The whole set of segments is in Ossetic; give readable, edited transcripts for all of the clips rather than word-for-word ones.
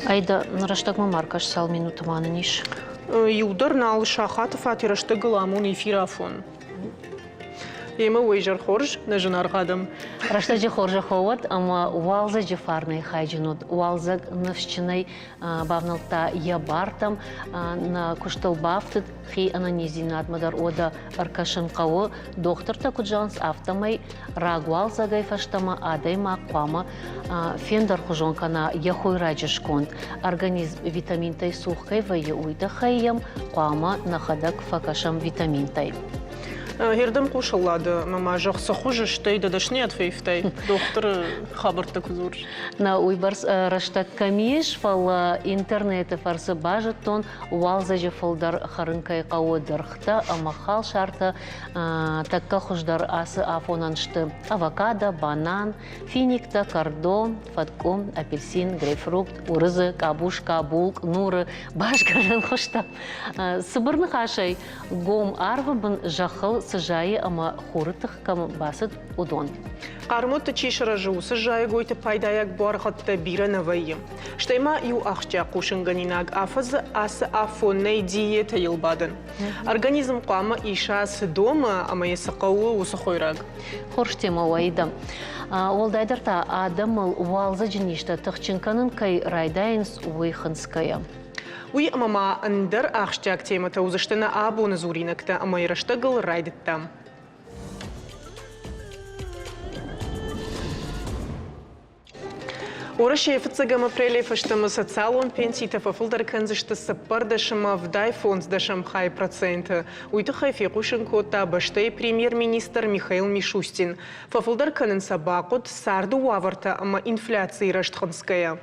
Айда, рӕстӕгмӕ ма ркӕс, цал минуты ма нын ис? Иу дӕр нал сахаты фати рӕстӕгыл амон эфирафон. Емӕ уӕ изӕр хорз, нӕ зынаргъ адӕм. Рӕстӕджы хорзӕх уӕд ӕмӕ уалдзӕджы фарнӕй хайджын уыд. Уалдзӕг ныфсджынӕй бавнӕлдта йӕ бартӕм, нӕ куыстыл бафтыд, хи ӕнӕниздзинадмӕ дӕр уӕдӕ ӕркӕсын хъӕуы. Дохтыртӕ куыд зӕгъынц, афтӕмӕй рагуалдзӕгӕй фӕстӕмӕ адӕймаг хъуамӕ фендӕрхуызон кӕна йӕ хойраджы сконд. Организм витаминтӕй цух кӕй вӕййы, уый тыххӕй йӕм хъуамӕ нӕхӕдӕг фӕкӕсӕм витаминтӕй. Хердӕм хъусыл лады, мӕ ма зӕгъ, цы хуызы, стӕй дӕ дӕсныйад фӕивтай, дохтыры хабӕрттӕ куы дзурыс. Нӕ, уыйбӕрц рӕстӕг кӕм ис, фӕлӕ интернеты фӕрцы базыдтон, уалдзӕджы фылдӕр хӕрын кӕй хъӕуы дыргътӕ ӕмӕ халсартӕ. Тӕккӕ хуыздӕр ацы афонӕн сты авокадо, банан, финиктӕ, кӕрдо, фӕткъуы, апельсин, грейпфрукт, уырыдзы, къабуска, булкъ, нуры, басгӕрӕн хуызтӕ. Цыбыр ныхасӕй, гом арвы бын зӕххыл цы зайы ӕмӕ хуры тых кӕм бацыд, уыдон. Хъӕрмудты чи сырӕзы, уыцы зайӕгойты пайдайаг буаргъӕдтӕ бирӕ нӕ вӕййы. Стӕй ма иу ахсджиаг хъусынгӕнинаг афӕдзы ацы афон нӕй диетӕйыл бадын. Организм хъуамӕ иса цы домы ӕмӕ йӕ цы хъӕуы, уыцы хойраг. Хорз темӕ уаид. Уӕлдайдӕр та адӕмыл уалдзӕджы низтӕ тыхджын кӕнын кӕй райдайынц, уый хынцгӕйӕ. Уый ӕмӕ ма ӕндӕр ахсджиаг темӕтӕ уыдзысты нӕ абоны дзуринӕгтӕ ӕмӕ йӕ рӕстӕгыл райдыдтам. Уӕрӕсейы фыццӕгӕм апрелӕй фӕстӕмӕ социалон пенситӕ фӕфылдӕр кӕндзысты цыппӕрдӕсӕмӕ 75 хай проценты. Уый тыххӕй фехъусын кодта бӕстӕйы премьер-министр Михаил Мишустин. Фӕфылдӕр кӕнын сӕ бахъуыд царды уавӕртӕ ӕмӕ инфляцийы рӕзт хынцгӕйӕ.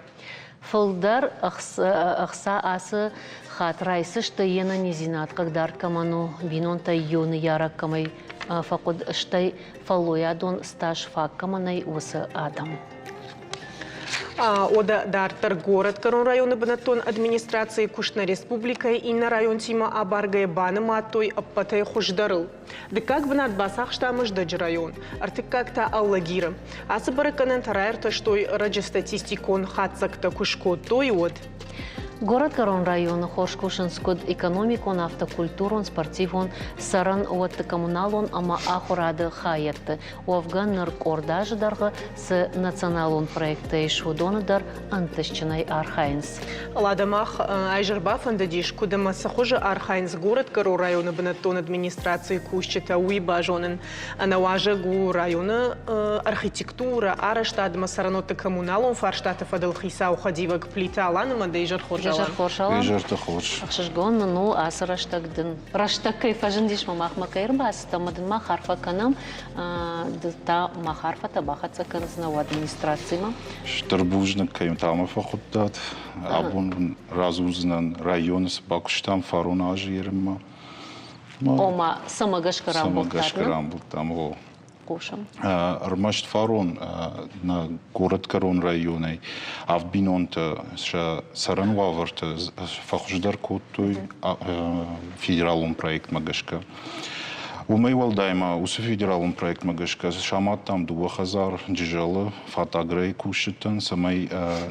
Фылдӕр ӕхца ацы хатт райсдзысты йе нӕниздзинад хъыгдард кӕмӕн у, бинонтӕй иу ныййарӕг кӕмӕй фӕхъуыд, стӕй фӕллойадон стаж фаг кӕмӕн нӕй, уыцы адӕм. Уӕдӕ дарддӕр Горӕтгӕрон районы бынӕттон администрацийы куыст нӕ республикӕйы иннӕ районтимӕ абаргӕйӕ банымадтой ӕппӕтӕй хуыздӕрыл. Дыккаг бынат бацахста Мӕздӕджы район, ӕртыккаг та Алагиры. Ацы бӕрӕггӕнӕнтӕ раиртӕстой ӕрӕджы статистикон хатдзӕгтӕ куы скодтой, уӕд. Горӕтгӕрон районы хорз кусынц куыд экономикон, афтӕ культурон, спортивон, цӕрӕн уӕтты коммуналон ӕмӕ ахуырады хайӕдты. Уӕвгӕ ныр къорд азы дӕргъы цы националон проекттӕ ис, уыдоны дӕр ӕнтыстджынӕй архайынц. Лада мах ӕй бафӕндыдис, куыд ӕмӕ цы хуызы архайынц Горӕтгӕрон районы бынӕттон администрацийы кусджытӕ, уый базонын. Ӕнӕуазӕг у районы архитектурӕ, арӕзтадмӕ цӕрӕнуӕтты коммуналон фарстаты фӕдыл хицау хӕдивӕг Плиты Алан ӕмӕ дӕ изӕр хорз, Алан. Изӕр хорз, Алан. Изӕрты хорз. Ӕхсызгон нын у ацы рӕстӕг дын рӕстӕг кӕй фӕзындис, мӕ махмӕ кӕй ӕрбацыд ӕмӕ дын мах арфӕ кӕнӕм. Ды та мах арфӕтӕ бахӕццӕ кӕндзынӕ уӕ администрацимӕ. Стыр бузныг, кӕй та мӕ фӕхуыдтат. Абон уын радзурдзынӕн районы цы бакуыстам фарон азы ерынмӕ. Ома, цӕмӕ гӕсгӕ рамбылдтат? Цӕмӕ гӕсгӕ рамбылдтам, о. Хъусӕм. Ӕрмӕст фарон нӕ горӕтгӕрон районӕй авд бинонтӕ сӕ цӕрӕн уавӕртӕ фӕхуыздӕр кодтой федералон проектмӕ гӕсгӕ. Уымӕй уӕлдай ма уыцы федералон проектмӕ гӕсгӕ самадтам дыууӕ хӕдзар Джызӕлы Фатаграйы кусджытӕн, цӕмӕй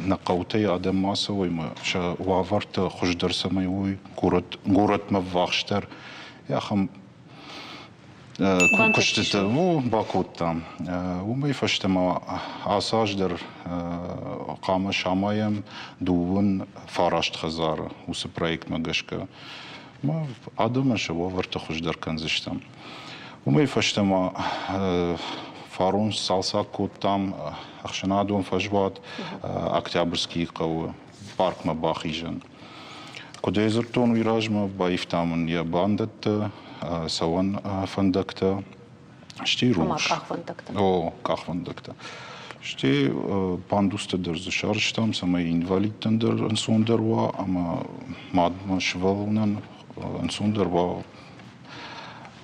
нӕ хъӕутӕй адӕм ма цӕуой ӕмӕ сӕ уавӕртӕ хуыздӕр цӕмӕй уой, горӕтмӕ ввахсдӕр ахӕм куыстытӕ бакодтам. Уымӕй фӕстӕмӕ ацы аз дӕр хъуамӕ самайӕм дыууын фараст хӕдзары уыцы проектмӕ гӕсгӕ. Адӕмӕн сӕ уавӕртӕ хуыздӕр кӕндзыстӕм. Уымӕй фӕстӕмӕ фарон сцалцӕг кодтам ӕхсӕнадон фӕзуат Октябрьскийы хъӕуы паркмӕ бахизӕн. Куыд ӕй дзырдтон, уый размӕ баивтам ын йӕ бандӕттӕ, цӕуӕн фӕндӕгтӕ, стӕй рухс. къахвӕндӕгтӕ. О, къахвӕндӕгтӕ. Стӕй пандустӕ дӕр дзы сарӕзтам, цӕмӕй инвалидтӕн дӕр ӕнцондӕр уа ӕмӕ мадмӕ сывӕллонӕн ӕнцондӕр уа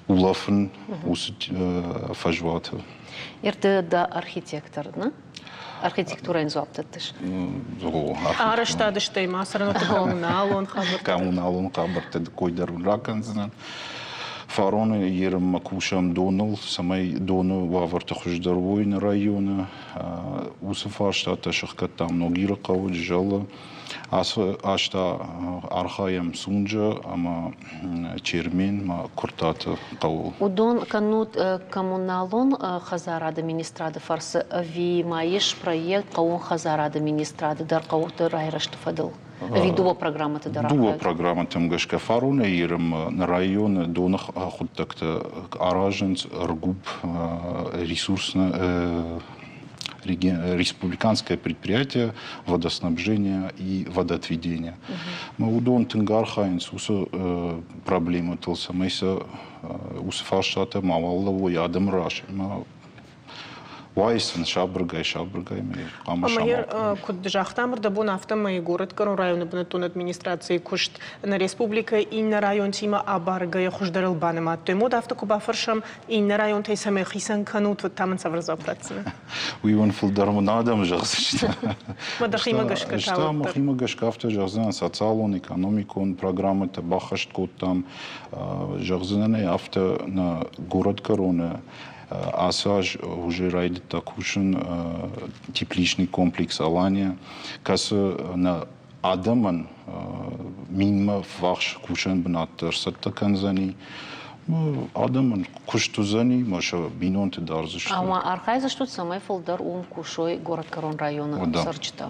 улӕфын уыцы фӕзуаты. Ирды дӕ архитектор, нӕ? Архитектурӕйӕн дзуапп дӕттыс? Арӕзтады стӕй ма цӕрӕнуӕтты коммуналон хабӕрттӕ. Коммуналон хабӕртты кой дӕр ракӕндзынӕн. Фароны ерынмӕ кусӕм доныл, цӕмӕй доны уавӕртӕ хуыздӕр уой нӕ районы. Уыцы фарстатӕ сыхгӕдтам Ногиры хъӕуы, Джызӕлы. Ацы аз та архайӕм Сунджа ӕмӕ Чермен ма Куырттаты хъӕуыл. Уыдон кӕнут коммуналон хӕдзарады министрады фӕрцы ӕви ма ис проект хъӕууон хӕдзарады министрады дӕр хъӕуты райрӕзты фӕдыл? Ӕви дыууӕ программӕты дӕр? Дыууӕ программӕтӕм гӕсгӕ фаронӕй Иры нӕ районы доны хъуыддӕгтӕ аразынц РГУП ресурсно республиканское предприятие водоснабжения и водоотведения. Мы уыдон тынг архайынц уыцы проблемӕтыл, цӕмӕй сӕ уыцы фарстатӕ мауал лӕууой адӕмы раз. Уайы сын сабыргай, сабыргай хъуамӕ Ӕмӕ куыд загътам ӕрдӕбон, афтӕмӕй Горӕтгӕрон районы бынӕттон администрацийы куыст нӕ республикӕйы иннӕ районтимӕ абаргӕйӕ хуыздӕрыл банымадтой. Мод афтӕ куы бафӕрсӕм, иннӕ районтӕй цӕмӕй хицӕн кӕнут, уӕд та мын цавӕр дзуапп ратдзынӕ? Уый уын фылдӕр мын адӕм зӕгъдзысты. Мӕ дӕхимӕ гӕсгӕ та уӕддӕр. Мӕхимӕ гӕсгӕ афтӕ зӕгъдзынӕн, социалон, экономикон программӕтӕ баххӕст кодтам. Зӕгъдзынӕн ӕй афтӕ, нӕ горӕтгӕроны ацы аз уже райдыдта кусын тепличный комплекс «Алания», кӕцы нӕ адӕмӕн минмӕ ввахс кусӕн бынат ӕрцӕттӕ кӕндзӕни. Адӕмӕн куыст уыдзӕни, ма сӕ бинонты дардзысты. Ӕмӕ архайдзыстут, цӕмӕй фылдӕр уым кусой горӕтгӕрон районы цӕрджытӕ?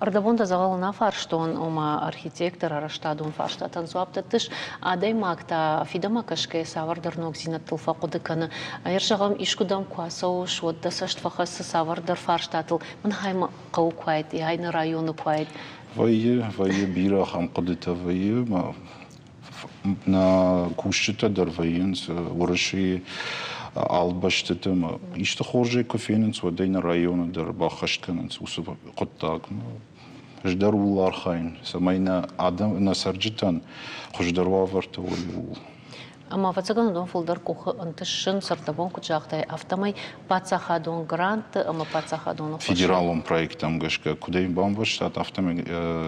Ӕрдӕбон дӕ дзӕгъӕлы нӕ фарстон, ома архитектор арӕзтадон фарстатӕн дзуапп дӕттыс, адӕймаг та фидӕмӕ кӕсгӕйӕ цавӕрдӕр ногдзинӕдтыл фӕхъуыды кӕны. Ӕр зӕгъӕм, искуыдӕм куы ацӕуыс, уӕд дӕ цӕст фӕхӕссы цавӕрдӕр фарстатыл. Мын хаймӕ хъӕуы куы уаид, йай нӕ районы куы уаид. Вӕййы, вӕййы, бирӕ ахӕм хъуыдытӕ вӕййы. Нӕ кусджытӕ дӕр вӕййынц Уӕрӕсейы алы бӕстӕты ӕмӕ исты хорзӕй куы фенынц, уӕд ӕй нӕ районы дӕр баххӕст кӕнынц уыцы хъуыддагмӕ. Ӕз дӕр ууыл архайын, цӕмӕй нӕ адӕм, нӕ цӕрджытӕн хуыздӕр уавӕртӕ уой, ууыл. Ӕмӕ ӕвӕццӕгӕн уыдон фылдӕр къухы ӕнтысынц, ӕрдӕбон куыд загътай, афтӕмӕй паддзахадон грантты ӕмӕ паддзахадон ӕххуысы. Федералон проекттӕм гӕсгӕ куыд ӕй бамбӕрстат, афтӕмӕй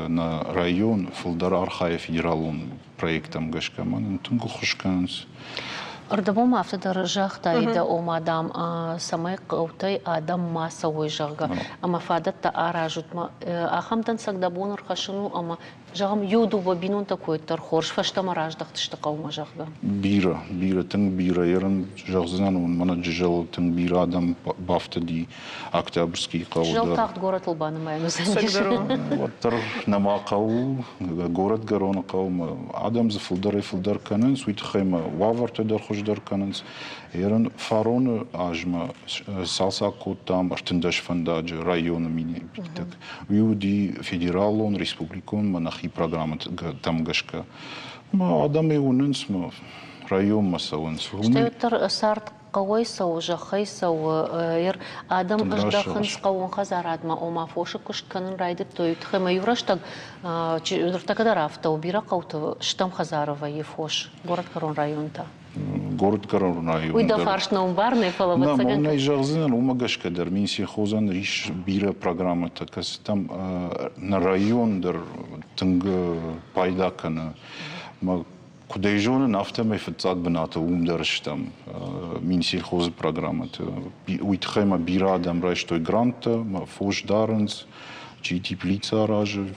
нӕ район фылдӕр архайы федералон проекттӕм гӕсгӕ ӕмӕ нын тынг ӕххуыс кӕнынц. Ӕрдӕбон ма афтӕ дӕр загътай, ома, дам, цӕмӕй хъӕутӕй адӕм ма цӕуой, зӕгъгӕ, ӕмӕ фадӕттӕ аразут. Ахӕм дӕнцӕг дӕ бон ӕрхӕссын у, ӕмӕ Зӕгъӕм, иу-дыууӕ бинонтӕ куы уӕддӕр хорз фӕстӕмӕ раздӕхтысты хъӕумӕ, зӕгъгӕ. Бирӕ, бирӕ, тынг бирӕ. Ерын зӕгъдзынӕн уын, мӕнӕ Джызӕлы тынг бирӕ адӕм бафтыди Октябрьскийы хъӕуы дӕр. Джызӕл тагъд горӕтыл банымайӕн уыдзӕнис. Уӕддӕр нӕма хъӕу, горӕтгӕроны хъӕумӕ. Адӕм дзы фылдӕрӕй-фылдӕр кӕнынц, уый тыххӕй ма уавӕртӕ дӕр хуыздӕр кӕнынц. Ерын фароны азмӕ цалцӕг кодтам 13 фӕндаджы районы минибитӕг. Уый уыди федералон, республикон мӕ нӕхи программӕтӕм гӕсгӕ. Мӕ адӕмӕй уынынц, мӕ районмӕ цӕуынц. Стӕй уӕддӕр цард хъӕуӕй цӕуы, зӕххӕй цӕуы. Адӕм ӕздӕхынц хъӕууон хӕдзарадмӕ, ома фосы куыст кӕнын райдыдтой. Уый тыххӕй ма иу рӕстӕг, ныртӕккӕ дӕр афтӕ у, бирӕ хъӕуты стӕм хӕдзары вӕййы фос, горӕтгӕрон районтӕ. Горӕтгӕрон районы Уый дӕ фарст нӕ ӕмбарынӕй, фӕлӕ ӕвӕццӕгӕн... Нӕ, зӕгъдзынӕн, уымӕ гӕсгӕ дӕр Минсельхозӕн ис бирӕ программӕтӕ, кӕцытӕм нӕ район дӕр тынг пайда кӕны. Куыд ӕй зонын, афтӕмӕй фыццаг бынаты уым дӕр стӕм Минсельхозы программӕты. Уый тыххӕй ма бирӕ адӕм райстой гранттӕ, фос дарынц, чи теплицӕ аразы,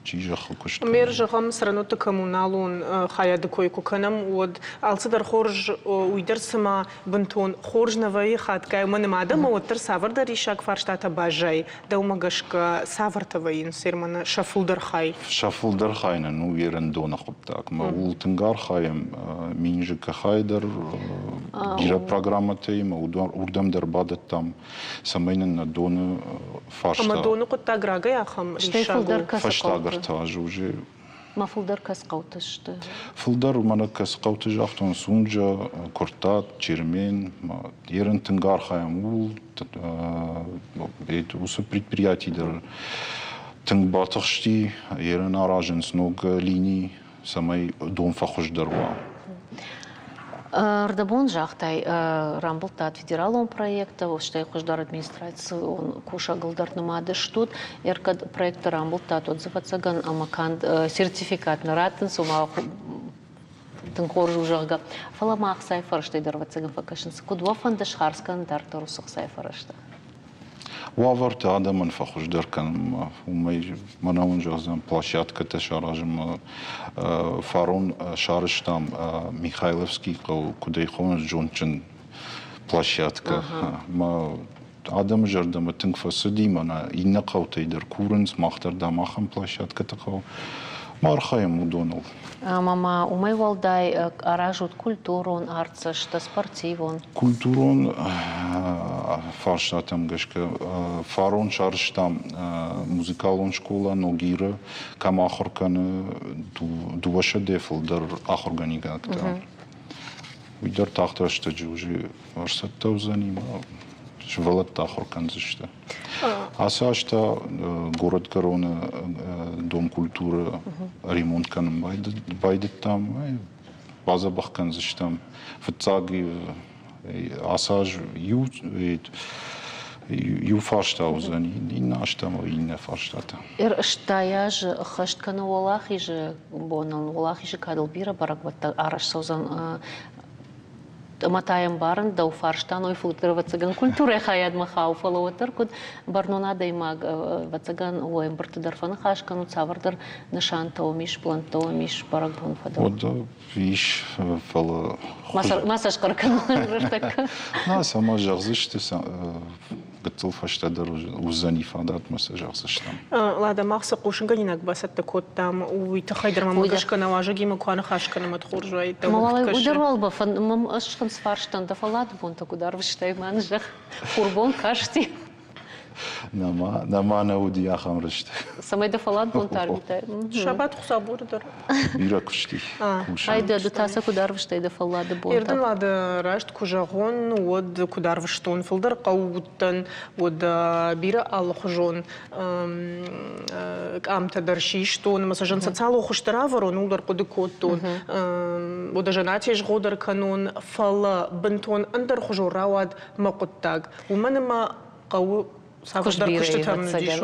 чи зӕххы куыст. Мер, зӕгъӕм, цӕрӕнуӕтты коммуналон хайады кой куы кӕнӕм, уӕд алцыдӕр хорз, уый дӕр цыма бынтон хорз нӕ вӕййы хатгай, уымӕн ӕмӕ адӕммӕ уӕддӕр цавӕрдӕр риссаг фарстатӕ баззайы. Дӕумӕ гӕсгӕ цавӕртӕ вӕййынц Ерманы сӕ фылдӕр хай? Сӕ фылдӕр хай нын у ерӕндоны хъуыддаг. Мӕ ууыл тынг архайӕм Минжикахай дӕр бирӕ программӕтӕ ӕмӕ уырдӕм дӕр бадӕттам, цӕмӕй нын нӕ доны фарста. Ӕмӕ доны хъуыддаг рагӕй ахӕм риссаг у? Фӕстаг ӕртӕ азы уже. Ма фылдӕр кӕцы хъӕуты сты? Фылдӕр мӕнӕ кӕцы хъӕуты загътон Сунджа, Куырттат, Чермен. Ерын тынг архайӕм ууыл. Уыцы предприяти дӕр тынг батыхсти. Ерын аразынц ног лини, цӕмӕй дон фӕхуыздӕр уа. Ӕрдӕбон загътай, рамбылдтат федералон проекттӕ, стӕй хуыздӕр администрацион кусӕгыл дӕр нымад стут. Ӕркӕд проекттӕ рамбылдтат, уӕд дзы ӕвӕццӕгӕн ӕмӕ канд сертификат нӕ раттынц, ома тынг хорз у, зӕгъгӕ. Фӕлӕ ма ӕхцайы фӕрӕзтӕй дӕр, ӕвӕццӕгӕн, фӕкӕсынц. Куыд уӕ фӕнды схардз кӕнын дарддӕр уыцы ӕхцайы фӕрӕзтӕ? Уавӕртӕ адӕмӕн фӕхуыздӕр кӕнынмӕ, уымӕй мӕнӕ уын зӕгъдзӕн площадкӕтӕ саразынмӕ. Фарон сарӕзтам Михайловский хъӕу, куыд ӕй хонынц, зондджын площадкӕ. Мӕ адӕмы зӕрдӕмӕ тынг фӕцыди, мӕнӕ иннӕ хъӕутӕй дӕр курынц, мах дӕр, дам, ахӕм площадкӕтӕ хъӕуы. Ма архайӕм уыдоныл. Ӕмӕ ма уымӕй уӕлдай аразут культурон артдзӕстӕ, спортивон? Культурон фарстатӕм гӕсгӕ фарон сарӕзтам музыкалон скъола Ногиры, кӕм ахуыр кӕны 200 фылдӕр ахуыргӕнинӕгтӕ. Уый дӕр тагъд рӕстӕджы уже ӕрцӕттӕ уыдзӕни, сывӕллӕттӕ ахуыр кӕндзысты. Ацы аз та горӕтгӕроны дом культуры ремонт кӕнын байдыдтам, бадзӕбӕх кӕндзыстӕм. Фыццаг ацы аз иу иу фарста уыдзӕн, иннӕ аз та иннӕ фарстатӕ. Стай азы ӕххӕст кӕны Уӕлахизы боныл, Уӕлахизы кадыл бирӕ бӕрӕгбӕттӕ арӕзт цӕудзӕн. Ӕмӕ та йӕм барын дӕу фарстан, уый фылдӕр, ӕвӕццӕгӕн, культурӕйы хайадмӕ хауы, фӕлӕ уӕддӕр куыд бӕрнон адӕймаг, ӕвӕццӕгӕн, уӕ ӕмбырдты дӕр фӕныхас кӕнут, цавӕрдӕр нысантӕ уӕм ис, плӕнттӕ уӕм ис бӕрӕгбон фӕдыл? Уӕд ис, фӕлӕ Ма сӕ схъӕр кӕнон рӕстӕггӕ. Нӕ, цӕмӕ зӕгъдзысты, гыццыл фӕстӕдӕр уыдзӕни фадат мӕ сӕ зӕгъдзыстӕм. Лада, мах цы хъусынгӕнинаг бацӕттӕ кодтам, уый тыххӕй дӕр мӕм гӕсгӕ нӕ уазӕгимӕ куы аныхас кӕнӕм, уӕд хорз уаид. Уыдӕр уал ӕз фарстан, дӕ фӕллад бонтӕ куыд арвыстай, мӕн зӕгъ, хурбон касти. Нӕма, нӕма нӕ уыди ахӕм рӕстӕг. Цӕмӕй дӕ фӕллад бонтӕ арвитай? Сабат хуыцаубоны дӕр. Бирӕ куысти. Ай дӕ ды та сӕ куыд арвыстай дӕ фӕллады бонтӕ? Ердынлады раст куы зӕгъон, уӕд куыд арвыстон, фылдӕр хъӕу уыдтӕн, уӕд бирӕ алыхуызон къамтӕ дӕр систон, ӕмӕ сӕ социалон хуызты равӕрон, ууыл дӕр хъуыды кодтон. Уӕдӕ зӕнӕтезгъо дӕр кӕнон, фӕлӕ бынтон ӕндӕрхуызон рауад мӕ хъуыддаг. Уымӕн ӕмӕ хъӕуы цавӕрдӕр куыстытӕм уыдис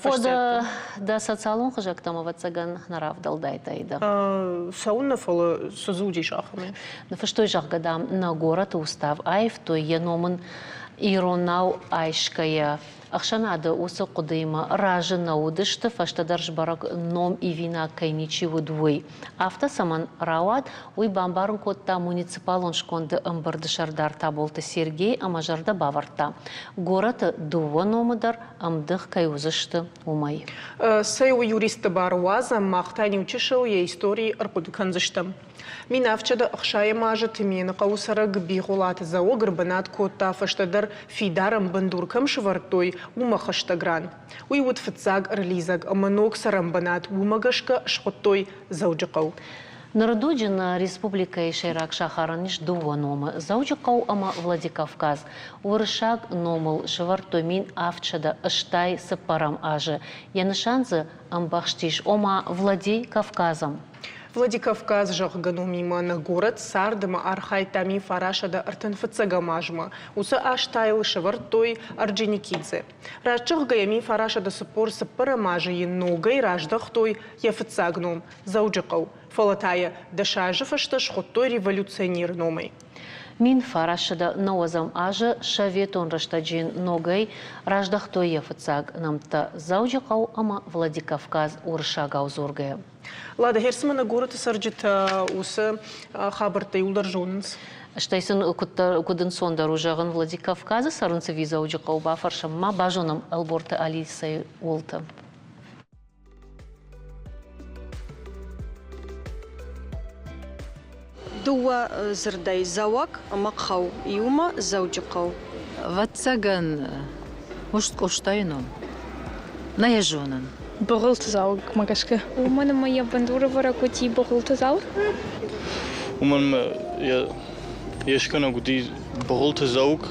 Уӕдӕ дӕ социалон хызӕгтӕм, ӕвӕццӕгӕн, нӕ равдӕлдайтаидӕ? Цӕуыннӕ, фӕлӕ цы дзы уыдис ахӕмӕй? Ныфыстой, зӕгъгӕ, дам, нӕ горӕты устав аивтой, йӕ ном ын иронау айсгӕйӕ. Ӕхсӕнады уыцы хъуыдыимӕ разы нӕ уыдысты, фӕстӕдӕр сбӕрӕг, ном ивинаг кӕй ничи уыд, уый. Афтӕ цӕмӕн рауад, уый бамбарын кодта муниципалон сконды ӕмбырды сӕрдар Таболты Сергей ӕмӕ зӕрдӕ бавӕрдта, горӕты дыууӕ номы дӕр ӕмдых кӕй уыдзысты, уымӕй. Цӕй у юристты бар уадзӕм, мах та иу чысыл йӕ истори ӕрхъуыды кӕндзыстӕм. Минӕвчады ӕхсайӕм азы Тмены хъӕуы цӕрӕг Бигъуылаты Зауыг ӕрбынат кодта, фӕстӕдӕр фидарӕн бындур кӕм сӕвӕрдтой, уымӕ хӕстӕг ран. Уый уыд фыццаг ӕрлидзӕг ӕмӕ ног цӕрӕнбынат, уымӕ гӕсгӕ схуыдтой Дзӕуджыхъӕу. Ныры дуджы нӕ республикӕйы сӕйраг сахарӕн ис дыууӕ номы – Дзӕуджыхъӕу ӕмӕ Владикавказ. Уырыссаг номыл сӕвӕрдтой 1784 азы. Йӕ нысан дзы ӕмбӕхстис, ома Владикавказом. Владикавказ, зӕгъгӕ, номимӕ нӕ горӕт цард ӕмӕ архайдта 1935 азмӕ. Уыцы азтӕ йыл сӕвӕрдтой Орджоникидзе. Раст зӕгъгӕйӕ, 1944 азы йын ногӕй раздӕхтой йӕ фыццаг ном Дзӕуджыхъӕу, фӕлӕ та йӕ 10 азы фӕстӕ схуыдтой революционеры номӕй. 1990 азы советон рӕстӕджы йын ногӕй раздӕхтой йӕ фыццаг нӕмттӕ Дзӕуджыхъӕу ӕмӕ Владикавказ уырыссагау дзургӕйӕ. Лада, Херсманы нӕ горӕты цӕрджытӕ уыцы хабӕрттӕ иууылдӕр зонынц? Стӕй сын куыд ӕнцондӕр у зӕгъын, Владикавказы цӕрынц ӕви Дзӕуджыхъӕуы, бафӕрсӕм ма, базонӕм Ӕлборты Алисӕйы уылты. Дыууӕ дзырдӕй Дзӕуӕг ӕмӕ хъӕу, иумӕ Дзӕуджыхъӕу. Ӕвӕццӕгӕн, Муст Къостайы ном. Нӕ йӕ зонын. Быгъуылты Зауырмӕ гӕсгӕ. Уымӕн ӕмӕ йӕ бындурӕвӕрӕг уыди Быгъуылты Зауыр. Уымӕн ӕмӕ йӕ йе скӕнӕг уыди Быгъуылты Заук.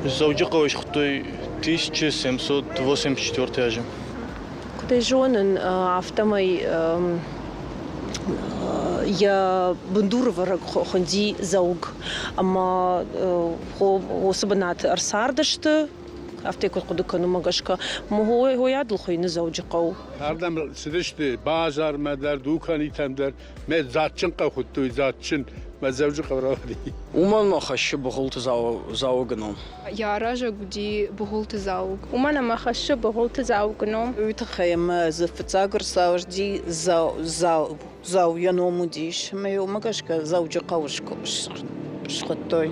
Дзӕуджыхъӕуӕй схуыдтой 1784 азы. Куыд ӕй зонын, афтӕмӕй йӕ бындурӕвӕрӕг хуынди Дзӕуг. Ӕмӕ уыцы бынаты ӕрцардысты. Афтӕ куыд хъуыды кӕнын, уымӕ гӕсгӕ Хойадыл хуыйны Дзӕуджыхъӕу. Ардӕм цыдысты базармӕ дӕр, дуканитӕм дӕр. Мӕ дзаджджын хъӕу хуыдтой, дзаджджын. Мӕ Дзӕуджыхъӕу рауади. Уымӕн ма хӕссы Быгъуылты Дзауыгы ном. Йӕ аразӕг уыди Быгъуылты Дзауыг. Уымӕн ӕмӕ хӕссы Быгъуылты Дзауыгы ном. Уый тыххӕй ӕмӕ дзы фыццаг ӕрцауӕзти Дзау йӕ ном уыдис, ӕмӕ йӕ уымӕ гӕсгӕ Дзӕуджыхъӕуы схуыдтой.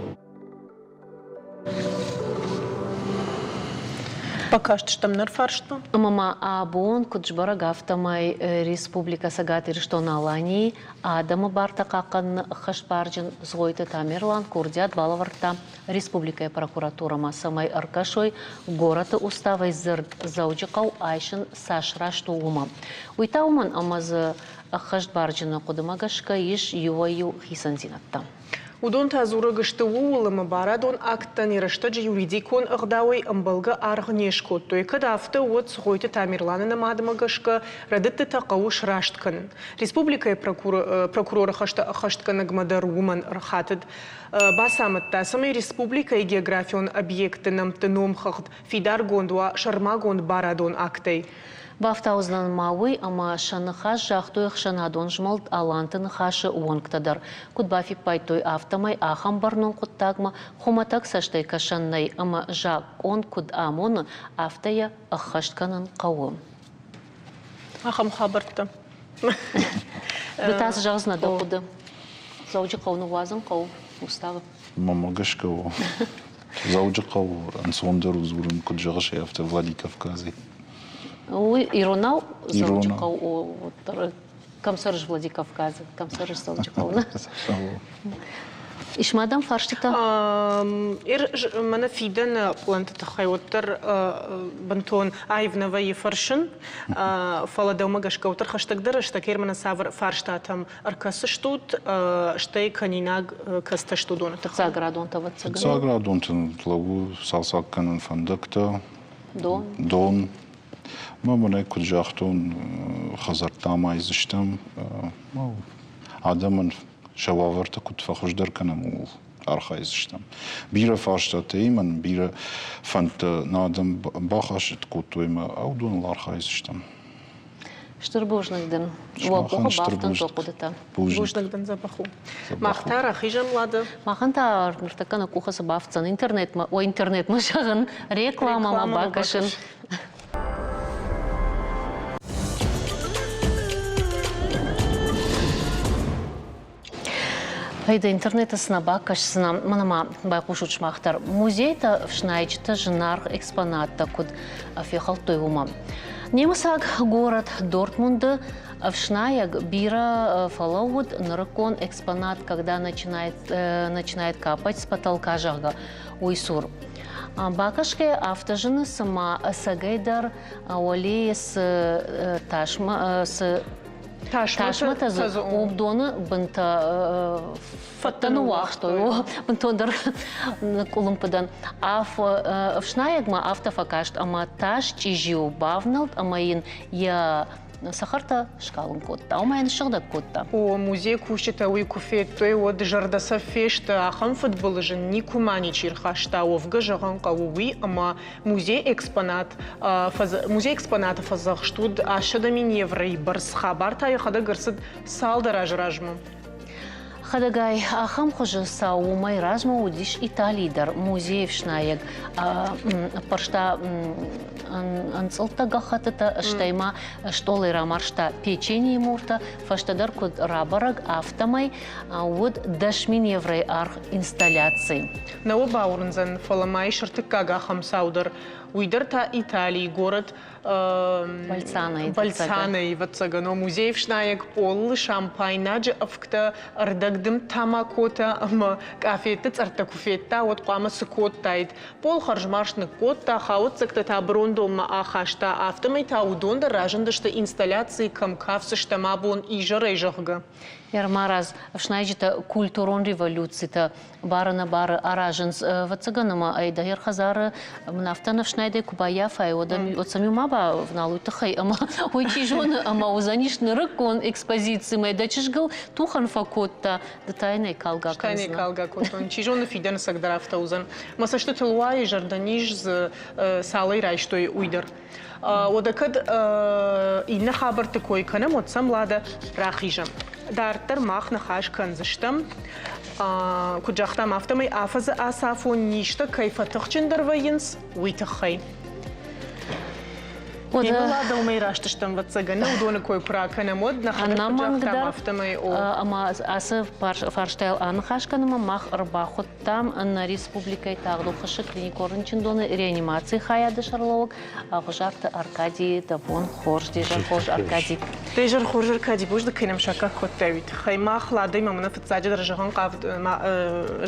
Бакастыстӕм ныр фарстмӕ. Ӕмӕ ма абон, куыд сбӕрӕг, афтӕмӕй Республикӕ Цӕгат Ирыстон-Аланийы адӕмы бартӕ хъахъхъӕныны ӕххӕстбарджын Цгъойты Тамерлан курдиат балӕвӕрдта республикӕйы прокуратурӕмӕ, цӕмӕй ӕркӕсой горӕты уставӕй дзырд Дзӕуджыхъӕу айсын цас раст у, уымӕ. Уый та уымӕн, ӕмӕ дзы ӕххӕстбарджыны хъуыдымӕ гӕсгӕ ис иуӕй-иу хицӕндзинӕдтӕ. Уыдон та дзурӕг сты ууыл, ӕмӕ барадон акттӕн йӕ рӕстӕджы юридикон ӕгъдауӕй ӕмбӕлгӕ аргъ не скодтой. Кӕд афтӕ, уӕд Цгъойты Тамерланы нымадмӕ гӕсгӕ рӕдыдтытӕ хъӕуы сраст кӕнын. Республикӕйы прокуроры хӕстӕ ӕххӕстгӕнӕгмӕ дӕр уымӕн ӕрхатыд. Бацамыдта, цӕмӕй республикӕйы географион объектты нӕмтты номхыгъд фидаргонд уа сӕрмагонд барадон актӕй. Бафтаудзынӕн ма уый, ӕмӕ сӕ ныхас загътой ӕхсӕнадон змӕлд Аланты Ныхасы уӕнгтӕ дӕр. Куыд бафиппайдтой, афтӕмӕй ахӕм бӕрнон хъуыддагмӕ хуымӕтӕг цӕстӕй кӕсӕн нӕй ӕмӕ закъон куыд амоны, афтӕ йӕ ӕххӕст кӕнын хъӕуы. Ахӕм хабӕрттӕ. Ды та цы зӕгъдзынӕ дӕ хъуыды? Дзӕуджыхъӕу ныууадзын хъӕуы уставы? Мӕнмӕ гӕсгӕ у. Дзӕуджыхъӕу ӕнцондӕр у дзурын, куыд зӕгъыс, афтӕ Владикавказӕй. Уый иронау Дзӕуджыхъӕу у, кӕм цӕрыс Владикавказы, кӕм цӕрыс Дзӕуджыхъӕуы, нӕ? Ис ма дӕм фарстытӕ? Мӕнӕ фидӕны пъланты тыххӕй уӕддӕр бынтон аив нӕ вӕййы фӕрсын, фӕлӕ дӕумӕ гӕсгӕ уӕддӕр хӕстӕгдӕр рӕстӕг мӕнӕ цавӕр фарстатӕм ӕркӕсыстут, стӕй кӕнинаг кӕцытӕ сты уыдоны тыххӕй? Фыццаградонтӕ, ӕвӕццӕгӕн. Фыццаградонты лӕууы цалцӕг кӕнын фӕндӕгтӕ, Дон? Дон. Мӕ мӕнӕ куыд загътон, хӕдзӕрттӕ амайдзыстӕм. Адӕмӕн сӕ уавӕртӕ куыд фӕхуыздӕр кӕнӕм, ууыл архайдзыстӕм. Бирӕ фарстатӕ имӕн, бирӕ фӕндтӕ нӕ адӕм бахӕсыд кодтой ӕмӕ уыдоныл архайдзыстӕм. Стыр бузныг дын. Уӕ къухы бафтӕнт уӕ хъуыдытӕ. Бузныг дын, дзӕбӕх у. Мах та рахизӕм Лада. Махӕн та ныртӕккӕ нӕ къухы цы бафтдзӕн интернетмӕ, о интернетмӕ зӕгъын, рекламӕмӕ бакӕсын. Пайда интернеты цы нӕ бакӕсдзынӕ, мӕнӕ ма байхъусут сымах дӕр. Музейтӕ ӕфснайджытӕ зынаргъ экспонаттӕ куыд фехӕлдтой, уымӕ. Немыцаг горӕт Дортмунды ӕфснайӕг бирӕ фӕлӕууыд нырыккон экспонат, когда начинает, начинает капать с потолка, зӕгъгӕ, уый цур. Бакӕсгӕйӕ афтӕ зыны, цыма ӕцӕгӕйдӕр уӕлейы цы тасмӕ, цы Тасмӕтӕ дзы уыдоны бынтӕ фӕттӕ ныууагътой, бынтондӕр къуылымпы дӕн. Ӕфснайӕгмӕ афтӕ фӕкаст, ӕмӕ тас чъизи у, бавнӕлд ӕмӕ йын йӕ цӕхӕртӕ скалын кодта, ома йын ссыгъдӕг кодта. О, музейы кусджытӕ уый куы федтой, уӕд зӕрдӕцӕф фесты, ахӕм фыдбылыз ын никуыма ничи рхаста. Уӕвгӕ зӕгъын хъӕуы уый, ӕмӕ Музей экспонат музей экспонаты фӕдзӕхст уыд 800 000 евройы бӕрц. Хабар та йӕхӕдӕг ӕрцыд цалдӕр азы размӕ. Хӕдӕгай, ахӕм хуызы цау уымӕй размӕ уыдис Италийы дӕр. Музейы ӕфснайӕг ӕппӕрста ӕнцъылдтӕ гӕххӕттытӕ, стӕй ма стъолӕй рамарзта печеньейы муртӕ. Фӕстӕдӕр куыд рабӕрӕг, афтӕмӕй уыд 10 000 евройы аргъ инсталляци. Нӕ уӕ бауырндзӕн, фӕлӕ ма ис ӕртыккаг ахӕм цау дӕр. Уый дӕр та Италийы горӕт Бальцанайы, Бальцанайы, ӕвӕццӕгӕн, музей ӕфснайӕг пъолы шампайнаджы ӕвгтӕ, ӕрдӕгдымд тамакотӕ ӕмӕ къафетты цъӕрттӕ куы федта, уӕд хъуамӕ цы кодтаид? Пъол хӕрзмарзт ныккодта, хауӕццӕгтӕ та бырондонмӕ ахаста, афтӕмӕй та уыдон дӕр разындысты инсталляцийы кӕм кафдзыстӕм абон изӕрӕй, зӕгъгӕ. Ӕрмараз ӕфснайджытӕ культурон революцитӕ бары-нӕбары аразынц. Ӕвӕццӕгӕн ӕмӕ ӕй хӕдзары мын афтӕ ӕфснайдӕй куы баййафай, уӕд уӕд сӕм ма бавнал уый тыххӕй, ӕмӕ уый чи зоны, ӕмӕ уыдзӕнис нырыккон экспозицимӕ. Дӕ чызгыл тухӕн фӕкодта. Ды та йын ӕй калгӕ Ӕз та йын ӕй калгӕ кодтон. Чи зоны, фидӕны цӕг дӕр афтӕ уыдзӕн. Мӕ цӕстытыл уайы, зӕрдӕниз дзы цалӕй райстой, уый дӕр. Уӕдӕ кӕд иннӕ хабӕртты кой кӕнӕм, уӕд сӕм Лада рахизӕм. Дарддӕр мах ныхас кӕндзыстӕм, куыд загътам, афтӕмӕй афӕдзы ацафон низтӕ кӕй фӕтыхджындӕр вӕййынц, уый тыххӕй. Уӕдӕ дӕумӕ раст стӕм, ӕвӕццӕгӕн, уыдоны кой куы ракӕнӕм, уӕд нӕхӕдӕг куыд загътам, афтӕмӕй о. Ӕмӕ ацы фарстайыл аныхас кӕнынмӕ мах ӕрбахуыдтам нӕ республикӕйы тагъдоххуысы клиникон рынчындоны реанимацийы хайады сӕргълӕууӕг Ӕгъуызарты Аркадийы. Дӕ бон хорз, де зӕр хорз, Аркади. Де зӕр хорз, Аркади, бузныг кӕй нӕм саккаг кодтай, уый тыххӕй. Мах Ладӕимӕ мӕнӕ фыццаджыдӕр зӕгъын хъавд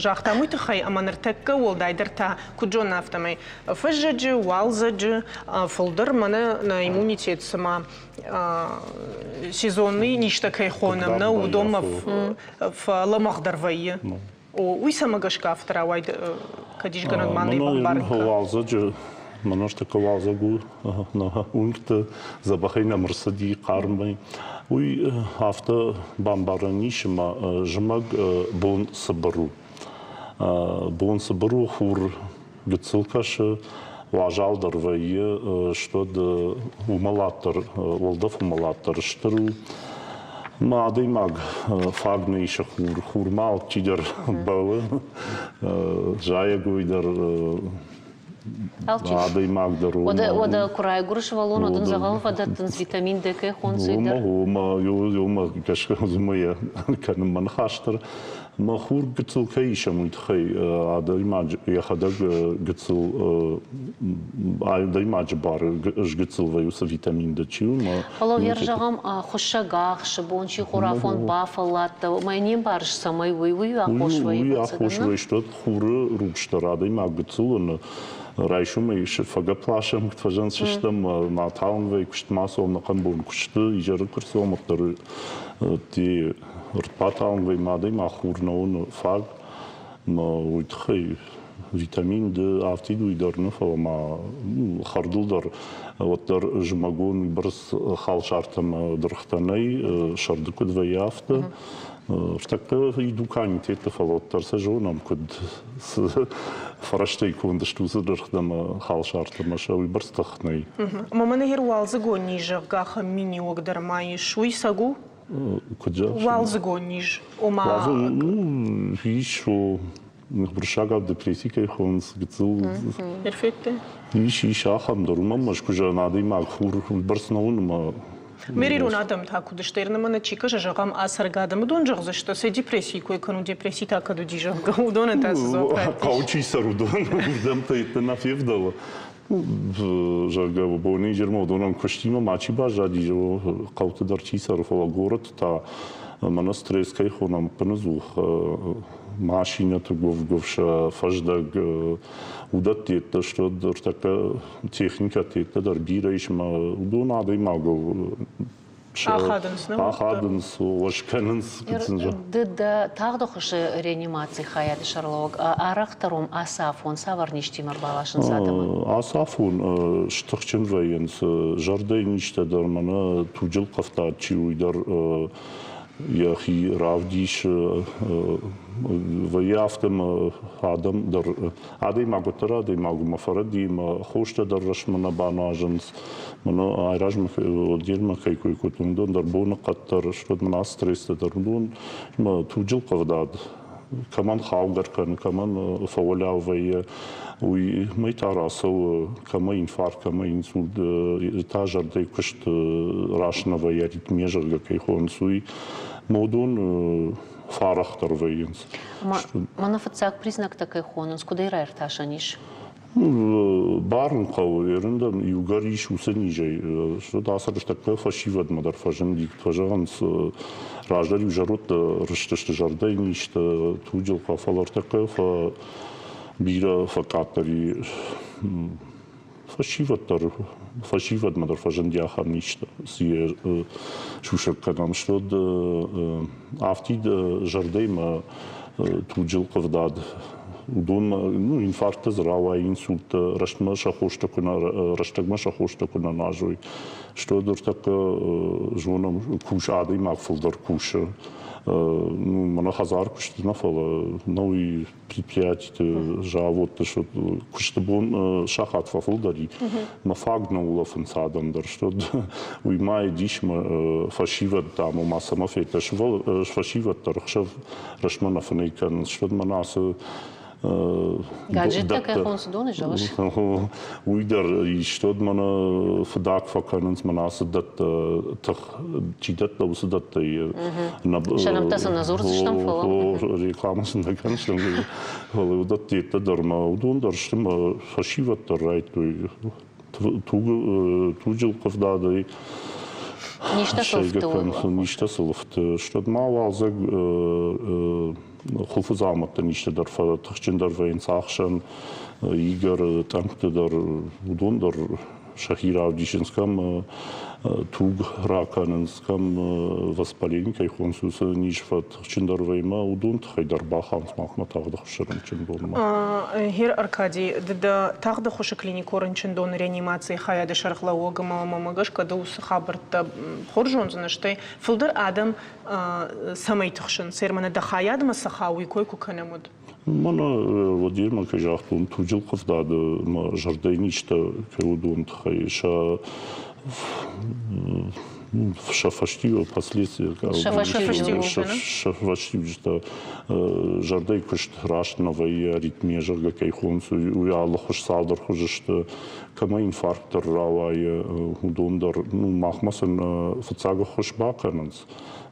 загътам уый тыххӕй, ӕмӕ ныртӕккӕ уӕлдайдӕр та, куыд зонын, афтӕмӕй фӕззӕджы, уалдзӕджы фылдӕр мӕнӕ нӕ иммунитет цыма сезонный низтӕ кӕй хонӕм, нӕ уыдонмӕ фӕлӕмӕгъдӕр вӕййы. Уый цӕмӕ гӕсгӕ афтӕ рауайд, кӕд исгӕнӕг ма нӕ бамбарын кӕн? Уалдзӕджы мӕнӕ такӕ уалдзӕг у нӕ уынгты дзӕбӕхӕй нӕм ӕрцыди хъармӕй. Уый афтӕ бамбарӕн ис, ӕмӕ зымӕг бон цыбыр у. Бон цыбыр у, хур гыццыл кӕсы, уазал дӕр вӕййы, стӕд уымӕлад дӕр, уӕлдӕф уымӕлад дӕр стыр у. Мӕ адӕймаг фаг нӕ исы хур, хурмӕ алчидӕр бӕлы, зайӕгой дӕр адӕймаг дӕр. Уӕдӕ куы райгуыры сывӕллон, уӕд ын дзӕгъӕлы фӕдӕттынц витамин Д кӕй хонынц, уый дӕр. Уымӕ, уымӕ гӕсгӕ уымӕ йӕ кӕнын мӕ ныхас дӕр. Мӕ хур гыццыл кӕй исӕм, уый тыххӕй адӕймаджы йӕхӕдӕг гыццыл адӕймаджы бар сгыццыл вӕййы уыцы витамин Д чи у. Фӕлӕ йӕ зӕгъӕм, хуыссӕг ахсы, бон чи хурафон бафӕлладтӕ, мӕ не мбарыс, цӕмӕй уый уый аххос вӕййы. Уый аххос вӕййы, стӕй хуры рухс дӕр адӕймаг гыццыл уыны. Райсомӕй фӕгӕпп ласӕм, фӕзӕн сыстӕм, ма талынг вӕййы куыстмӕ цӕуӕм, нӕхъӕн бон куысты, изӕры куы рцӕуӕм, уӕддӕр ӕртбаталынг вӕййы адӕймаг хур нӕ уыны фаг, ӕмӕ уый тыххӕй витамин Д афтид уый дӕр нӕ, фӕлӕ ма хӕрдыл дӕр уӕддӕр зымӕгон бӕрц халсартӕ ӕмӕ дыргътӕ нӕй, сӕрды куыд вӕййы, афтӕ. Ныртӕккӕ и дуканитетты, фӕлӕ уӕддӕр сӕ зонӕм, куыд цы фӕрӕзтӕй конд сты уыцы дыргътӕ ӕмӕ халсартӕ ӕмӕ сӕ уыйбӕрц тых нӕй. Ӕмӕ мӕнӕ гъер уалдзыгон низ, зӕгъгӕ, ахӕм миниуӕг дӕр ма ис, уый цӕг у? Куыд зӕгъыс? Уалдзыгон низ, ома... Ну, ис, о, уырыссагау депресси кӕй хонынц, гыццыл... Перфекты? Ис, ис ахӕм дӕр, уымӕн Мӕскуы зӕгъын адӕймаг хур уыйбӕрц нӕ уыны ӕмӕ Мерирон адӕм та куыд сты, ӕрнымӕ чи кӕсы, зӕгъӕм, ацӕргӕ адӕм, уыдон зӕгъдзысты, сӕ депрессийы кой кӕнут, депресси та кӕд уыди, зӕгъгӕ, уыдонӕн та цы дзуапп раттис? Хъӕуы чи цӕры, уыдон уырдӕм та нӕ февдӕлы. Зӕгъгӕ, боны изӕрмӕ уыдонӕн куыстимӕ мачи баззади, хъӕуты дӕр чи цӕры, фӕлӕ горӕты та мӕнӕ стресс кӕй хонӕм, ӕппынӕдзух машинӕты гуыв-гуыв, сӕ фӕздӕг, уыдӕтты йедтӕ сты, ӕртӕккӕ техникӕты йедтӕ дӕр бирӕ ис ӕмӕ уыдон адӕймагыл Ахадынц, нӕ? Ахадынц, уӕз кӕнынц. Ды дӕ тагъд ӕххуысы реанимацийы хайады сӕргълӕууӕг арӕхдӕр уым ацы афон цавӕр низтимӕ ӕрбаласынц адӕмы? Ацы афон стыхджын вӕййынц зӕрдӕйы низтӕ дӕр, мӕнӕ туджы ӕлхъывтад чи у, уый дӕр йӕхи равдисы. Вӕййы афтӕ ӕмӕ адӕм дӕр, адӕймаг уӕддӕр адӕймаг у, мӕ фӕрӕдийы, мӕ хостӕ дӕр рӕстмӕ нӕ бануазынц. Мӕнӕ айразмӕ отделмӕ кӕй кой кодтон, уыдон дӕр боныхъӕд дӕр, стӕй мын ацы стресстӕ дӕр, уыдон мӕ туджы ӕлхъывдад кӕмӕн хаугӕ кӕны, кӕмӕн фӕуӕлиау вӕййы, уый мӕй та рацӕуы, кӕмӕ инфаркт, кӕмӕ инсульт, та зӕрдӕйы куыст раст нӕ вӕййы, аритмия, зӕгъгӕ, кӕй хонынц, уый. Мӕ уыдон фӕарӕхдӕр вӕййынц. Мӕнӕ фыццаг признактӕ кӕй хонынц, куыдӕй раиртасӕн ис? Барын хъӕуы, ерындӕм иугӕр ис уыцы низӕй, ацы рӕстӕгмӕ фӕсивӕдмӕ дӕр фӕзынди, фӕзӕгъынц, раздӕр-иу зӕрӕдтӕ рыстысты зӕрдӕйы низтӕ, туджы фӕлӕ ӕртӕккӕ бирӕ фӕкъаддӕр и фӕсивӕд дӕр, фӕсивӕдмӕ дӕр фӕзынди ахӕм низтӕ, цы йӕ сусӕг кӕнӕм, стӕй афтид зӕрдӕимӕ туджы ӕлхъывдад. Уыдонмӕ ну, инфаркттӕ дзы рауайы, инсульттӕ, рӕстмӕ сӕ хостӕ куы нӕ, рӕстӕгмӕ сӕ хостӕ куы нӕ нуазой. Стӕй ныртӕккӕ зонӕм, кус адӕймаг фылдӕр кусы. Ну, мӕнӕ хӕдзар куысты нӕ, фӕлӕ нӕуый предприятиты, заводты куысты бон сахат фӕфылдӕр и. Мӕ фаг нӕ улӕфынц адӕм дӕр. Что уый ма дис мӕ фӕсивӕд, дам, ома цӕмӕ федта, фӕсивӕд дӕр ӕхсӕв рӕстмӕ нӕ фынӕй кӕнынц. Что мӕнӕ ацы Гаджеттӕ кӕй хонс доны зӕгъыс? Уый дӕр истод мӕнӕ фыдӕх фӕкӕнынц, мӕнӕ ацы дӕттӕ тых чи дӕтта, уыцы дӕттӕй. Сӕ нӕмттӕ сын нӕ дзурдзыстӕм, фӕлӕ. Реклама сын нӕ кӕндзыстӕм, фӕлӕ уыдӕттӕ дӕр ма уыдон дӕр сты мӕ фӕсивӕд дӕр райдтой туджы ӕлхъывдадӕй. Низтӕ сыл фты. Низтӕ сыл фты. Стӕд ма уалдзӕг хуылфыдзаумӕтты низтӕ дӕр фӕтыхджындӕр вӕййынц ахсӕн, игӕр, тъӕнгты дӕр, уыдон дӕр сӕхи равдисынц, кӕм туг ракӕнынц, кӕм воспаление кӕй хонынц, уыцы низ фӕтыхджындӕр вӕййы ӕмӕ уыдон тыххӕй дӕр бахауынц махмӕ тагъд ӕххуысы рынчындонмӕ. Гер Аркадий, ды дӕ тагъд ӕххуысы клиникон рынчындоны реанимацийы хайады сӕргълӕууӕг ӕмӕ мӕмӕ гӕсгӕ ды уыцы хабӕрттӕ хорз зондзынӕ, стӕй фылдӕр адӕм цӕмӕй тыхсынц, мӕнӕ дӕ хайадмӕ цы хауы, уый кой куы кӕнӕм, уӕд? Мӕнӕ Владимир кӕй загътон, туджы ӕлхъывдады мӕ зӕрдӕйы низтӕ кӕй уыдон тыххӕй сӕ сӕ фӕстиуӕг последствия сӕ фӕстиуджытӕ зӕрдӕйы куыст раст нӕ вӕййы, аритмия, зӕгъгӕ, кӕй хонынц, уый алы хуыз цалдӕр хуызы сты. Кӕмӕ инфаркт дӕр рауайы, уыдон дӕр, ну, махмӕ сын фыццаг ӕххуыс бакӕнынц.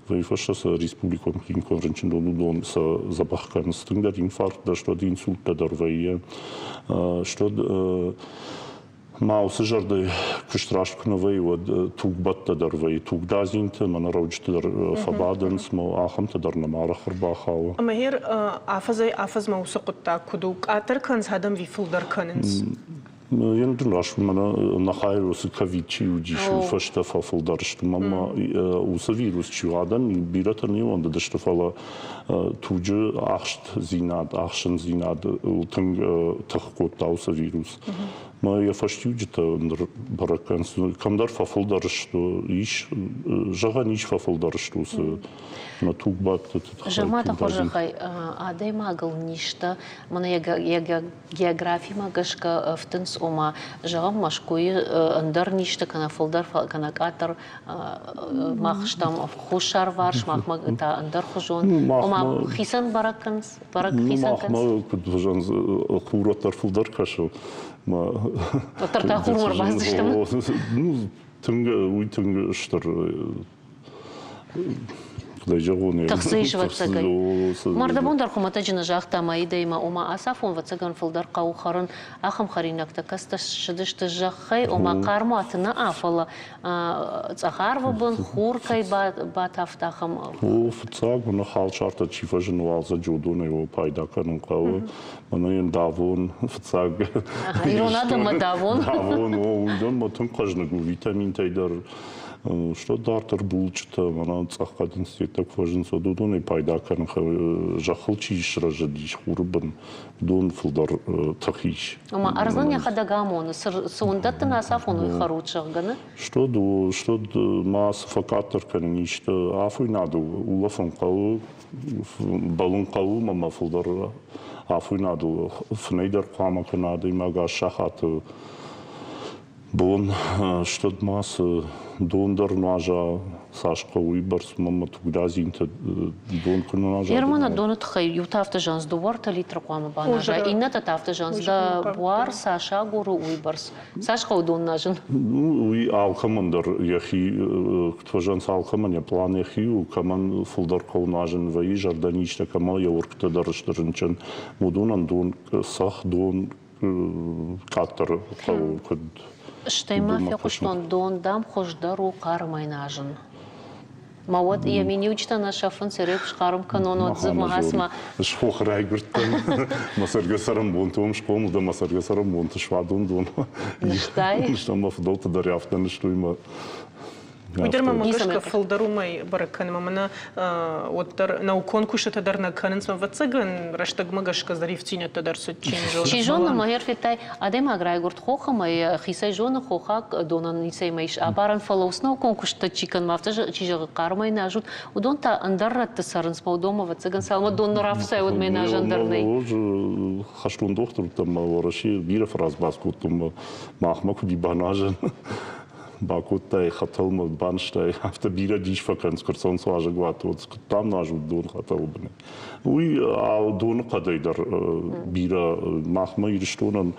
Уый фӕстӕ сӕ республикон клиникон рынчындон уыдон сӕ дзӕбӕх кӕнынц. Тынгдӕр инфаркт дӕр, стӕй инсульттӕ дӕр вӕййы. Стӕй ма уыцы зӕрдӕ куыст раст куы нӕ вӕййы, уӕд тугбӕттӕ дӕр вӕййы, тугдадзинты, мӕнӕ рӕуджыты дӕр фӕбадынц, ахӕмтӕ дӕр нӕм арӕх ӕрбахауы. Ӕмӕ гъер афӕдзӕй-афӕдзмӕ уыцы хъуыддаг куыд у? Къаддӕр кӕнынц адӕм ӕви фылдӕр кӕнынц? Йын дын раст мӕнӕ нӕхай уыцы ковид чи уыдис, уый фӕстӕ фӕфылдӕр сты. Мӕнмӕ уыцы вирус чи у, адӕм бирӕтӕ не уӕндыдысты, фӕлӕ туджы ахстдзинад, ӕхсындзинад тынг тых кодта уыцы вирус. Мӕ йӕ фӕстиуджытӕ ныр бӕрӕг кӕнынц, кӕмдӕр фӕфылдӕр сты, ис, зӕгъӕн ис фӕфылдӕр сты уыцы мӕ тугбадты тыххӕй. Зӕгъ-ма, дӕ хорзӕхӕй, адӕймагыл низтӕ, мӕнӕ йӕ географимӕ гӕсгӕ ӕфтынц, ома, зӕгъӕм, Мӕскуыйы ӕндӕр низтӕ кӕнӕ фылдӕр, кӕнӕ къаддӕр мах стӕм хуссарварс, махмӕ та ӕндӕрхуызон. Ома, хицӕн бӕрӕг кӕнынц, бӕрӕг хицӕн кӕнынц. Махмӕ куыд хуызӕн хурӕттӕ фылдӕр кӕсы. Уӕддӕр та хурмӕ ӕрбацыдыстӕм. Ну, тынг, уый тынг стыр куыдӕй зӕгъон, Тыхсы ис ӕвӕццӕгӕн. Мӕрдӕбон дӕр хуымӕтӕджы нӕ загъта Маидӕимӕ, ома ацафон ӕвӕццӕгӕн фылдӕр хъӕуы хӕрын ахӕм хӕринӕгтӕ, кӕцытӕ ссыдысты зӕххӕй, ома хъӕрмуаты нӕ, фӕлӕ цъӕх арвы бын хур кӕй батавта, ахӕм. О, фыццаг мӕнӕ халсартӕ чи фӕзыны уалдзӕджы, уыдонӕй о пайда кӕнын хъӕуы. Мӕнӕ йын давон фыццаг. Ирон адӕммӕ давон. Давон, о, уыдонмӕ тынг хъӕзныг у витаминтӕй дӕр. Что дарддӕр булчъытӕ, мӕнӕ цъӕх хъӕдындзтӕ куы фӕзынынц, уӕд уыдонӕй пайда кӕнын зӕххыл чи срӕзыдис хуры бын, уыдон фылдӕр тых ис. Ома ӕрдзӕн йӕхӕдӕг амоны, цы уын дӕттын ацафон, уый хӕрут, зӕгъгӕ, нӕ? Что что ма цы фӕкъаддӕр кӕнын исты афойнадыл улӕфын хъӕуы, бӕлын хъӕуы ӕмӕ фылдӕр афойнадыл фынӕй дӕр хъуамӕ кӕна адӕймаг ас сахаты Бон стӕд ма цы дон дӕр нуаза, цас хъӕуы, уыйбӕрц мӕ тугдадзинтӕ дон куы нуаза. Ермана доны тыххӕй иутӕ афтӕ зӕгъынц, дыууӕ-ӕртӕ литры хъуамӕ баназа, иннӕтӕ та афтӕ зӕгъынц, дӕ буар цас агуры, уыйбӕрц. Цас хъӕуы дон назын? Ну, уый алкӕмӕн дӕр йӕхи, куыд фӕзӕгъынц, алкӕмӕн йӕ план йӕхи у, кӕмӕн фылдӕр хъӕуы нуазын вӕййы, зӕрдӕнизтӕ, кӕмӕ йӕ уыргтӕ дӕр сты рынчын, уыдонӕн дон, цӕхх дон къаддӕр хъӕуы куыд. Стӕй ма фехъуыстон, дон, дам, хуыздӕр у хъармӕй назын. Ма уӕд йӕ миниуджытӕ нӕ сӕфынц, ӕрӕг схъарм кӕнон, уӕд дзы мӕ Схох райгуырдтӕн, мӕ цӕргӕ цӕрӕнбонты уым схъомыл дӕн, мӕ цӕргӕ цӕрӕнбонты суадон дон. Нызтай? Нызтон, мӕ фыдӕлтӕ дӕр афтӕ нызтой мӕ. Уый дӕр мӕм гӕсгӕ фылдӕр уымӕй бӕрӕг кӕны, мӕнӕ уӕддӕр наукон куыстытӕ дӕр нӕ кӕнынц, ӕвӕццӕгӕн, рӕстӕгмӕ гӕсгӕ ивддзинӕдтӕ дӕр цыд, чи зоны. Чи зоны, мӕ федтай, адӕймаг райгуырд хохы ӕмӕ йӕхицӕй зоны, хохаг донӕн ницӕимӕ ис абарӕн, фӕлӕ уыцы наукон куыстытӕ чи кӕны, афтӕ чи зӕгъы, хъармӕй нӕ уыдон та ӕндӕр рӕтты цӕрынц, мӕ уыдонмӕ, ӕвӕццӕгӕн, цалынмӕ дон нӕ рафыцай, уӕдмӕ нӕзӕн дӕр нӕй. Хӕстон дохтыртӕм Уӕрӕсе бирӕ фӕразбас кодтон, махмӕ куыд и баназӕн. Бакодтай хӕтӕлмӕ, банызтай, афтӕ бирӕ дис фӕкӕнынц, куы рцӕуынц уазӕгуаты, уӕд куыд дам нуазут дон хӕтӕлы бынӕй. Уый доны хъӕдӕй дӕр бирӕ махмӕ Ирыстонӕн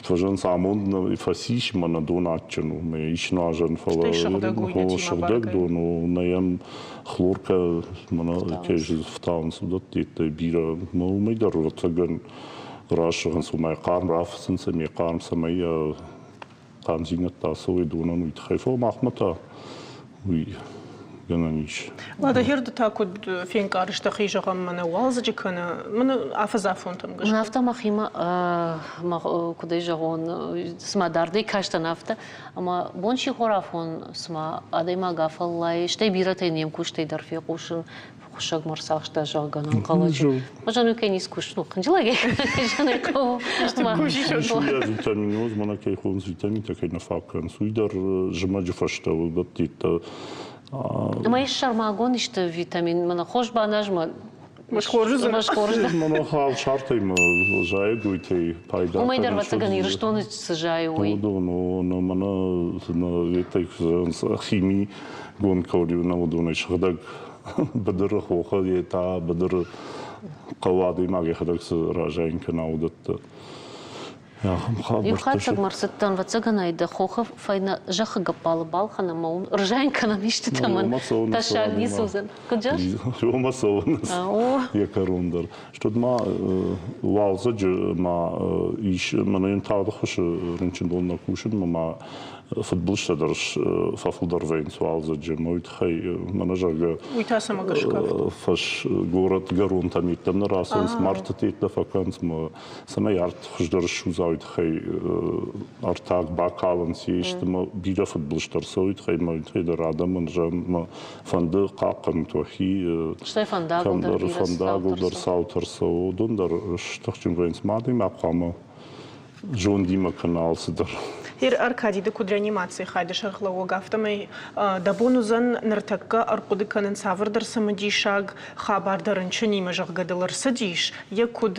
фӕзӕнц амонд нӕ фӕцис, мӕнӕ дон адджын у, мӕ ис нуазӕн, фӕлӕ сыгъдӕг дон у, нӕ йӕм хлоркӕ мӕнӕ кӕй фтауынц, уыдӕттӕ бирӕ. Уымӕй дӕр ӕвӕццӕгӕн расыгъынц, уымӕй хъарм рафыцынц ӕмӕ хъарм цӕмӕй хъармдзинӕдтӕ ацӕуой донӕн, уый тыххӕй. Фӕлӕ махмӕ та уый гӕнӕн ис. Ладогерды та куыд фенкъарыс дӕхи, зӕгъӕм, мӕнӕ уалдзӕджы кӕнӕ мӕнӕ афӕдз афонтӕм гӕсгӕ? Афтӕ мӕхимӕ, куыд ӕй зӕгъон, цыма дардӕй кастӕн, афтӕ. Ӕмӕ бон сихорафон, цыма адӕймаг афӕллайы, стӕй бирӕтӕй не мкуыстӕй дӕр фехъусын, хуыссӕгмӕ рцахста, зӕгъгӕ, ӕнӕнхъӕлӕджы. Мӕ кӕй ницы куыст, ну, хынджылӕгӕй Витаминоз, мӕнӕ кӕй хонынц, витаминтӕ кӕй нӕ фаг кӕнынц, уый дӕр зымӕджы фӕстӕ уыдӕттӕ. Ӕмӕ ис сӕрмагонд исты витамин, мӕнӕ хорз баназмӕ. Мӕнӕ халсартӕй мӕ зайӕгойтӕй пайда. Уымӕй дӕр, ӕвӕццӕгӕн, Ирыстоны цы зайы, уый. Уыдон, мӕнӕ хими гон кӕуыл нӕ уыдонӕй сыгъдӕг быдыры хохы йе та быдыры хъӕуы адӕймаг йӕхӕдӕг цы разайын кӕна, уыдӕттӕ. Иу хатт ма рцыдтӕн, ӕвӕццӕгӕн ӕй дӕ хохы фӕйнӕ зӕххы гӕппӕлы балхӕн ӕмӕ уым ӕрзайын кӕнӕм истытӕ мӕн тӕссаг ницы уыдзӕн. Куыд зӕгъыс? Уымӕ цӕуынц йӕ кӕрон дӕр. Стӕй ма уалдзӕджы ма ис, мӕнӕ йын тагъд ӕххуысы рынчындонмӕ кусынмӕ ма фыдбылызтӕ дӕр фӕфылдӕр вӕййынц уалдзӕджы. Ӕмӕ уый тыххӕй мӕнӕ зӕгъгӕ Уый та цӕмӕ гӕсгӕ? Фӕс горӕтгӕрон там йеддӕм нӕ рацӕуынц, мӕрдты теттӕ фӕкӕнынц, ӕмӕ цӕмӕй арт хуыздӕр ссудза, уый тыххӕй артаг бакалынц, исты ӕмӕ бирӕ фыдбылызтӕ ӕрцӕуы, уый тыххӕй ӕмӕ уый тыххӕй дӕр адӕмӕн зӕгъын фӕнды хъахъхъӕнут уӕхи. Стӕй фӕндагыл дӕр бирӕ фӕндагыл дӕр цаутӕ ӕрцӕуы, уыдон дӕр стыхджын вӕййынц. Ма адӕймаг хъуамӕ зондимӕ кӕна алцыдӕр. Ир Аркадий, ды куыд реанимацийы хайды сӕргълӕууӕг, афтӕмӕй дӕ бон уыдзӕн ныртӕккӕ ӕрхъуыды кӕнын цавӕрдӕр цымыдисаг хабар дӕ рынчынимӕ, зӕгъгӕ дыл ӕрцыдис, йӕ куыд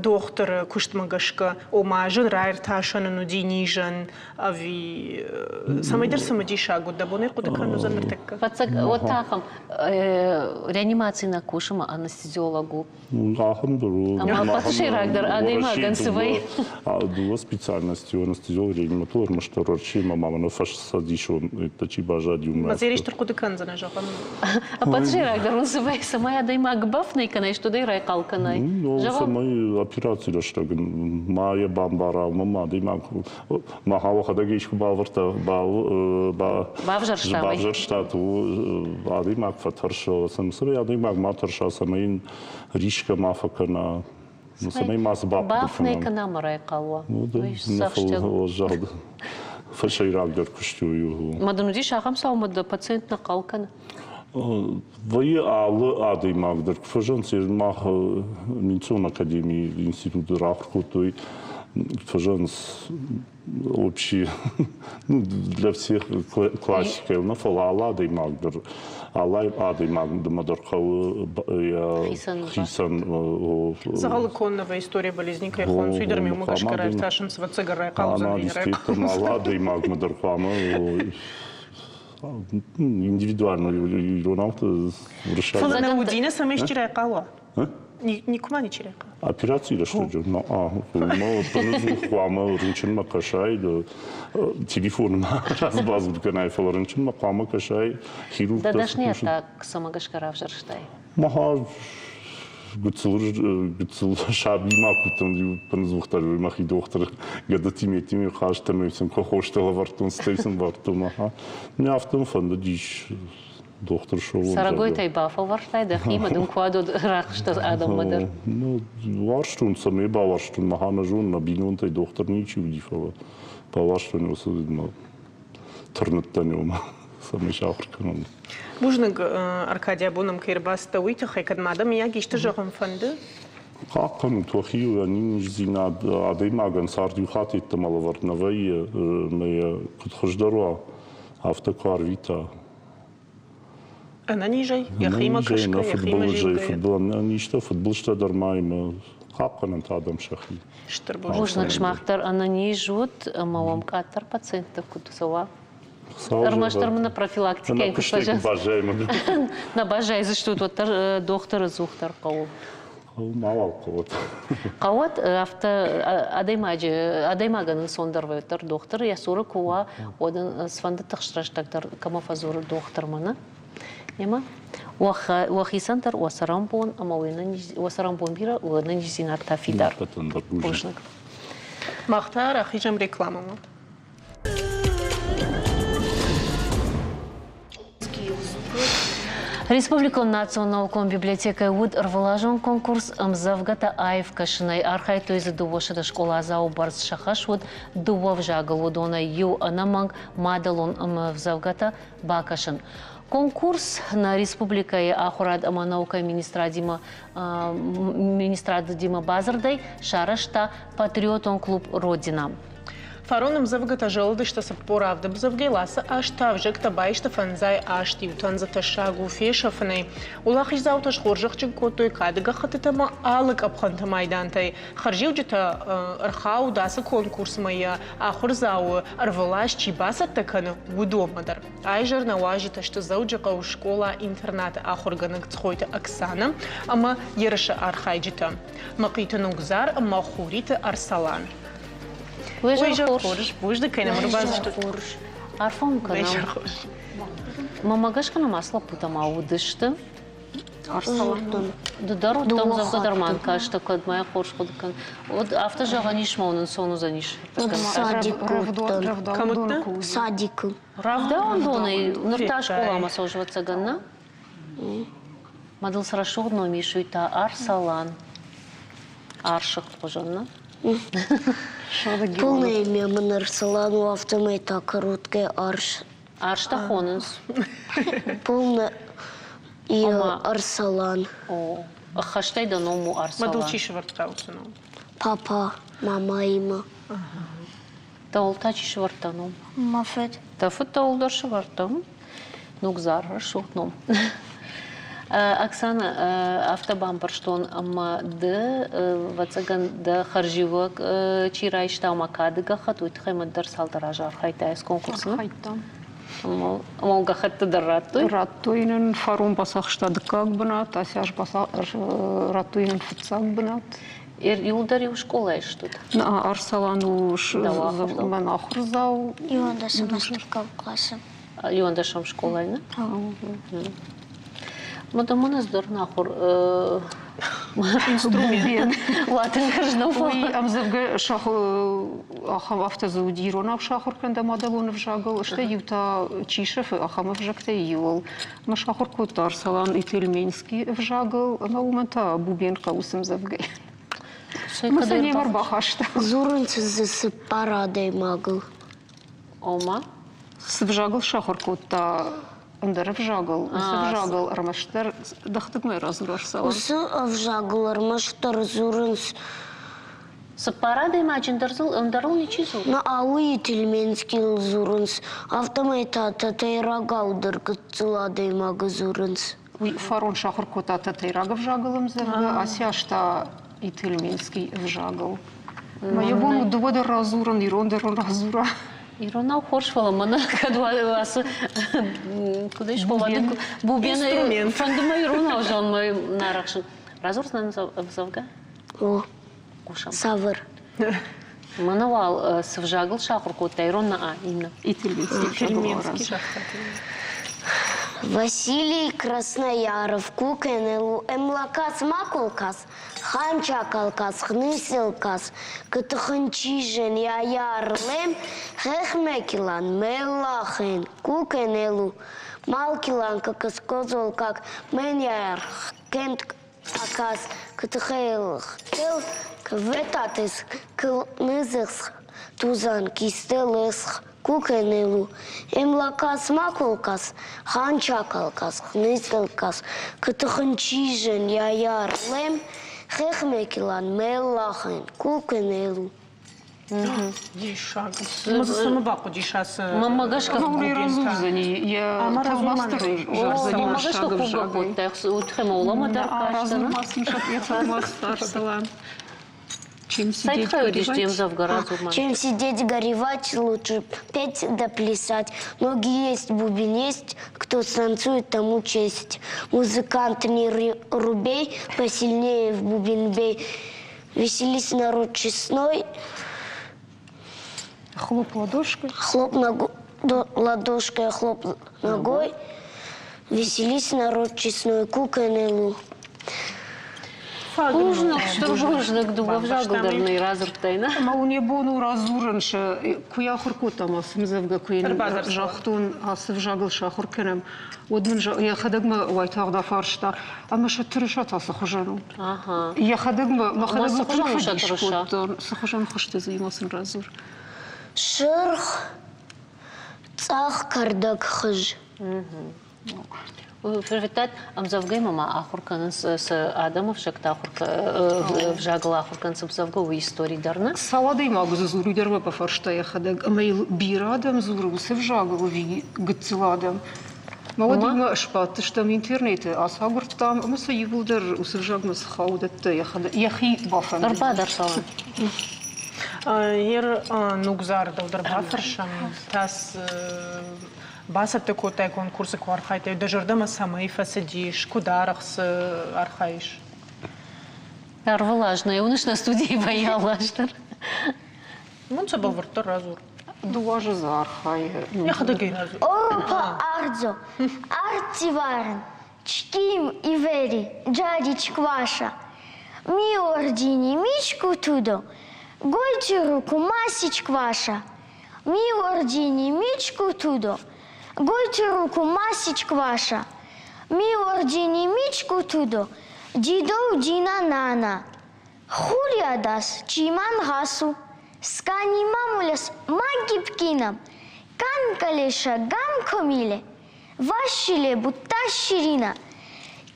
дохтыры куыстмӕ гӕсгӕ, ома зын раиртасӕн ын уыди низӕн ӕви цӕмӕйдӕр цымыдисаг уыд, дӕ бон ӕрхъуыды кӕнын уыдзӕн ныртӕккӕ? Фӕцӕг, уӕд та ахӕм реанимаци нӕ кусы ӕмӕ анестезиолог у. Ахӕм дӕр у. Ӕмӕ ӕппӕты сӕйрагдӕр адӕймагӕн цы вӕййы? Дыууӕ специальности, анестезиолог, реаниматолог, ӕрмӕстдӕр ӕрчимӕ ма мӕнӕ фӕсцӕдисон чи баззади, уымӕ. Мӕ стыр хъуыды кӕндзынӕ, зӕгъӕм. Ӕппӕты сӕйрагдӕр уын цы вӕййы, цӕмӕй адӕймаг бафынӕй кӕна, исты райхъал кӕнай? Цӕмӕй операци рӕстӕг ма йӕ бамбара, уымӕн ма адӕймаг махау йӕхӕдӕг искуы бавӕрдта, бавзӕрста, бавзӕрста, то адӕймаг фӕтӕрсы, цӕмӕй адӕймаг ма тӕрса, цӕмӕй йын рисгӕ ма фӕкӕна, цӕмӕй ма цы бахъуыды Бафынӕй кӕна ӕмӕ райхъал уа. Фӕсӕйрагдӕр куыст у. Ма дын уыдис ахӕм цау, ӕмӕ дӕ пациент нӕ хъал кӕны? Вӕййы алы адӕймаг дӕр куы фӕзӕгъынц, мах медицинон академийы институты рахуыр кодтой, фӕзӕгъынц общий, ну, для всех классикӕ, нӕ фӕлӕ алы адӕймаг дӕр, алы адӕймагмӕ дӕр хъӕуы хицӕн. Дзӕгъӕлы конного история болезни кӕй хонынц, уый дӕр ме уымӕ гӕсгӕ раиртасынц, ӕвӕццӕгӕн райхъал уыдзӕн. Алы адӕймагмӕ дӕр хъуамӕ индивидуально иронау уырыссаг. Фӕлӕ нӕ уыди цӕмӕй исчи райхъал уа? Никуы ма ничи райхъал? Операцийы рӕстӕджы хъуамӕ рынчынмӕ кӕсай, телефонмӕ разбазуд кӕнай, фӕлӕ рынчынмӕ хъуамӕ кӕсай, хирург. Дӕ дӕсныйад та цӕмӕ гӕсгӕ равзӕрстай? Маха гыццыл гыццыл саби ма куыдтон, иу ӕппынӕдзухдӕр мӕхи дохтыр гӕдытимӕ хъазт ӕмӕ сын куы хостӕ лӕвӕрдтон, стӕй сын вӕрдтон. Аха. Мӕ афтӕ фӕндыдис дохтыр суӕвын. Цӕрӕгойтӕй бафӕлвӕрдтай дӕхимӕ, дын куы уӕд рахызтӕ адӕммӕ дӕр? Ну, уарзтон, цӕмӕй бауарзтон, махӕн нӕ зонын, нӕ бинонтӕй дохтыр ничи уыди, фӕлӕ бауарзтон уыцы тырныдтӕн уымӕ. цӕмӕй сахуыр кӕнон. Бузныг, Аркадий, абон ӕм кӕй ӕрбацыдтӕ, уый тыххӕй. Кӕд ма дӕ, мыййаг, исты зӕгъын фӕнды? Хъахъхъӕнут уӕхи ӕнӕниздзинад адӕймагӕн цард иу хатт йеддӕмӕ лӕвӕрд нӕ вӕййы, ӕмӕ йӕ куыд хуыздӕр уа, афтӕ куы арвита. Ӕнӕнизӕй, йӕхимӕ кӕсгӕ, йӕхимӕ зилгӕйӕ. Низтӕ, фыдбылызтӕ дӕр ма имӕ хъахъхъӕнӕнт адӕм сӕхи. Стыр бузныг. Сымах дӕр ӕнӕниз ут ӕмӕ уӕм къаддӕр пациенттӕ куыд цӕуа. Ӕрмӕстдӕр мын профилактикӕйы нӕ баззайдзыстут, уӕддӕр дохтыры цухдӕр хъӕуы. Мауал хъӕуӕд. Хъӕуӕд, афтӕ адӕймаджы адӕймагӕн ӕнцондӕр вӕййы дохтыр йӕ цуры куы уа, уӕд ын цыфӕнды тыхст рӕстӕг дӕр кӕмӕ фӕдзуры дохтырмӕ, нӕ? Емӕ уӕхицӕн дӕр уӕ цӕрӕнбон ӕмӕ уӕ цӕрӕнбон бирӕ, уӕ ӕнӕниздзинад та фидар. Бузныг. Мах та рахизӕм рекламӕмӕ. Республикон национ наукон библиотекӕйы уыд ӕрвылазон конкурс ӕмдзӕвгӕтӕ аив кӕсынӕй. Архайдтой дзы дыууӕсӕдӕ скъоладзауы бӕрц сӕ хӕс уыд дыууӕ ӕвзагыл, уыдонӕй иу ӕнӕмӕнг мадӕлон ӕмдзӕвгӕтӕ бакӕсын. Конкурс нӕ республикӕйы ахуырад ӕмӕ наукӕйы министрадимӕ министрадимӕ бадзырдӕй сарӕзта патриотон клуб «Родина». Фарон ӕмдзӕвгӕтӕ зӕлыдысты 47 ӕмдзӕвгӕйыл, ацы аз та ӕвзӕгтӕ баисты фӕндзай аст, иутӕн дзы тӕссаг у фесӕфынӕй. Уӕлахиздзаутӕ схорзӕхджын кодтой кады гӕххӕттытӕ ӕмӕ алы къӕпхӕнты майдантӕй. Хӕрзиуджытӕ ӕрхауд ацы конкурсмӕ йӕ ахуырдзауы ӕрвылаз чи бацӕттӕ кӕны, уыдонмӕ дӕр. Айзӕр нӕ уазджытӕ сты Дзӕуджыхъӕуы скъола-интернаты ахуыргӕнӕг Цхойты Оксанӕ ӕмӕ ерысы архайджытӕ Мӕхъиты Нугзар ӕмӕ Хуриты Арсалан. Уый хорз. Бузныг, кӕй нӕм ӕрбацыдыстут. Арфӕ уын кӕнӕм. Мамӕ гӕсгӕ нӕм ацы лӕппутӕ ма уыдысты. Ды дӕр уыдтӕ ӕмдзӕвгӕ дӕр ма кастӕ, кӕд ма йӕ хорз хъуыды кӕн. Уӕд афтӕ зӕгъӕн ис, ма уын ӕнцон уыдзӕнис. Садикы уыдтӕн. Кӕм уыдтӕ? Садикы. Рӕвдауӕндонӕй ныр та скъоламӕ цӕуыс, ӕвӕццӕгӕн, нӕ? Ма дыл цы рӕсугъд ном ис, уый та Арсалан. Арсыгъд хуызӕн, нӕ? Полное имя мын Арсалан у, афтӕмӕй та короткое Арс. Арс та хонынц. Полное имя Арсалан. О, ӕххӕстӕй дӕ ном у Арсалан. Ма дыл чи сӕвӕрдта уыцы ном? Папа, мамаимӕ. Дӕуыл та чи сӕвӕрдта ном? Мӕ фыд. Дӕ фыд дӕуыл дӕр сӕвӕрдта? Нугзар, рӕсугъд ном. Оксана, афтӕ бамбӕрстон, ӕмӕ ды, ӕвӕццӕгӕн, дӕ хӕрзиуӕг чи райста ӕмӕ кады гӕххӕтт, уый тыххӕй мӕ дӕр цалдӕр азы архайдтай ацы конкурсы. Архайдтам. Ӕмӕ гӕххӕтты дӕр радтой? Радтой нын, фарон бацахста дыккаг бынат, ацы аз радтой нын фыццаг бынат. Иуылдӕр иу скъолайы стут? Арсалан у мӕн ахуырдзау. Иуӕндӕсӕм астӕуккаг къласы. Иуӕндӕсӕм скъолайы, нӕ? Мадам, у нас дӕр нахуыр инструмент. Латынкӕ Уый ӕмдзӕвгӕ ахӕм афтӕ дзы уыди иронау сахуыр кӕн дӕ мадӕлон ӕвзагыл, стӕй иу та чи сӕфы, ахӕм ӕвзӕгтӕй иуыл. Мӕ сахуыр кодта Арсалан Ительменский ӕвзагыл, ӕмӕ уымӕн та Бубен хъӕуы цы ӕмдзӕвгӕ. Мӕ сӕ немӕ ӕрбахаста. Дзурынц дзы цыппар адӕймагыл. Ома? Цы взагыл сахуыр кодта ӕндӕр ӕвзагыл, уыцы ӕвзагыл ӕрмӕстдӕр дӕхтыгмӕ радзур Арсалан. Уыцы ӕвзагыл ӕрмӕстдӕр дзурынц Цыппар адӕймаджы ӕндӕрыл ничи дзуры? На ауыйы Тельменскийыл дзурынц, афтӕмӕй та тӕтӕйрагау дӕр гыццыл адӕймагы дзурынц. Уый фарон сахуыр кодта тӕтӕйраг ӕвзагыл ӕмдзӕвгӕ, ацы аз та ительменский ӕвзагыл. Мӕ йӕ бон у дыууӕ дӕр радзурын, ирон дӕр радзура. Иронау хорз, фӕлӕ мӕнӕ кӕд ацы куыд ис Бубен фӕнды мӕ иронау зӕгъынмӕ нӕ арӕхсын. Радзурдзынӕ ӕмдзӕвгӕ? О. Хъусӕм. Цавӕр? Мӕнӕ уал цы взагыл сахуыр кодта ирон на иннӕ. Ительменский загъта. Василий Краснояров, Кукенелу, Эмлакас Макулкас, Ханчакалкас, Хныселкас, Кытыхынчижен, Яярлем, Хехмекилан, Меллахен, Кукенелу, Малкилан, Какаскозолкак, Меняр, Кент Акас, Кытыхейлх, Кел, Кветатис, Кылнызых, Тузан кисте лесх кукенелу, эмлакас маколкас, ханчакалкас, хныстелкас, кытыхынчижен яяр лем, хехмекилан меллахен кукенелу. Диссаг. Цымы бахъуыдис ацы Мӕнмӕ гӕсгӕ разурдзӕни йӕ тӕлмацты Мӕнмӕ гӕсгӕ кувгӕ кодта, уыдхӕмӕ уламӕ дӕр кастӕн. Чем сидеть горевать? Чем сидеть горевать, лучше петь да плясать. Ноги есть, бубен есть, кто станцует, тому честь. Музыкант не рубей, посильнее в бубен бей. Веселись, народ честной. Хлоп ладошкой. Хлоп ладошкой, хлоп ногой. Веселись, народ честной, куканелу. Бузныг, стыр бузныг, дыууӕ взагыл дӕр нӕ радзырдтай, нӕ? Ӕмӕ уын йӕ бон у радзурын, сӕ куы ахуыр кодтам ацы ӕмдзӕвгӕ, куы йын загътон, ацы взагыл сахуыр кӕнӕм, уӕд мын йӕхӕдӕг мӕ уайтагъд афарста, ӕмӕ сӕ тырыса та цы хуызӕн у? Йӕхӕдӕг мӕ мӕхӕдӕг цы хуызӕн у сӕ тырыса? Цы хуызӕн хуызты дзы ма сын радзур? Сырх, цъӕх кӕрдӕгхуыз. Федтат, ӕмдзӕвгӕимӕ ма ахуыр кӕнынц цы адӕмы ӕвзӕгтӕ ахуыр ӕвзагыл ахуыр кӕнынц ӕмдзӕвгӕ, уый истори дӕр, нӕ? Цал адӕймаг дзы дзуры, уый дӕр мӕ бафарста йӕхӕдӕг. Ӕмӕ йыл бирӕ адӕм дзуры уыцы ӕвзагыл ӕви гыццыл адӕм? Мӕ уӕд иумӕ сбадтыстӕм интернеты, ацагуырдтам ӕмӕ сӕ иууылдӕр уыцы ӕвзагмӕ цы хауы, уыдӕттӕ йӕхӕдӕг йӕхи бафӕндыд. Ӕрбадӕрсалын. Ер нугзардыл дӕр бафӕрсӕм, тас Бацӕттӕ кодтай конкурсы куы архайдтай, дӕ зӕрдӕмӕ цӕмӕй фӕцыдис, куыд арӕх цы архайыс? Ӕрвылаз нӕ уыныс нӕ студийы вӕййы алы дӕр. Мын сӕ бӕлвырддӕр радзур. Дыууӕ азы дзы архайы. Йӕхӕдӕг ӕй радзур. Опа ардзо, артиварн, чким ивери, джадич кваша. Ми ордини мичку тудо, гойчи руку масич кваша. Ми ордини мичку тудо, гойте руку масич кваша. Ми ордини мичку тудо, дидоу дина нана. Хуриадас чиман гасу, скани мамуляс магипкинам, канкалеша гамкомиле, вашиле бутташирина,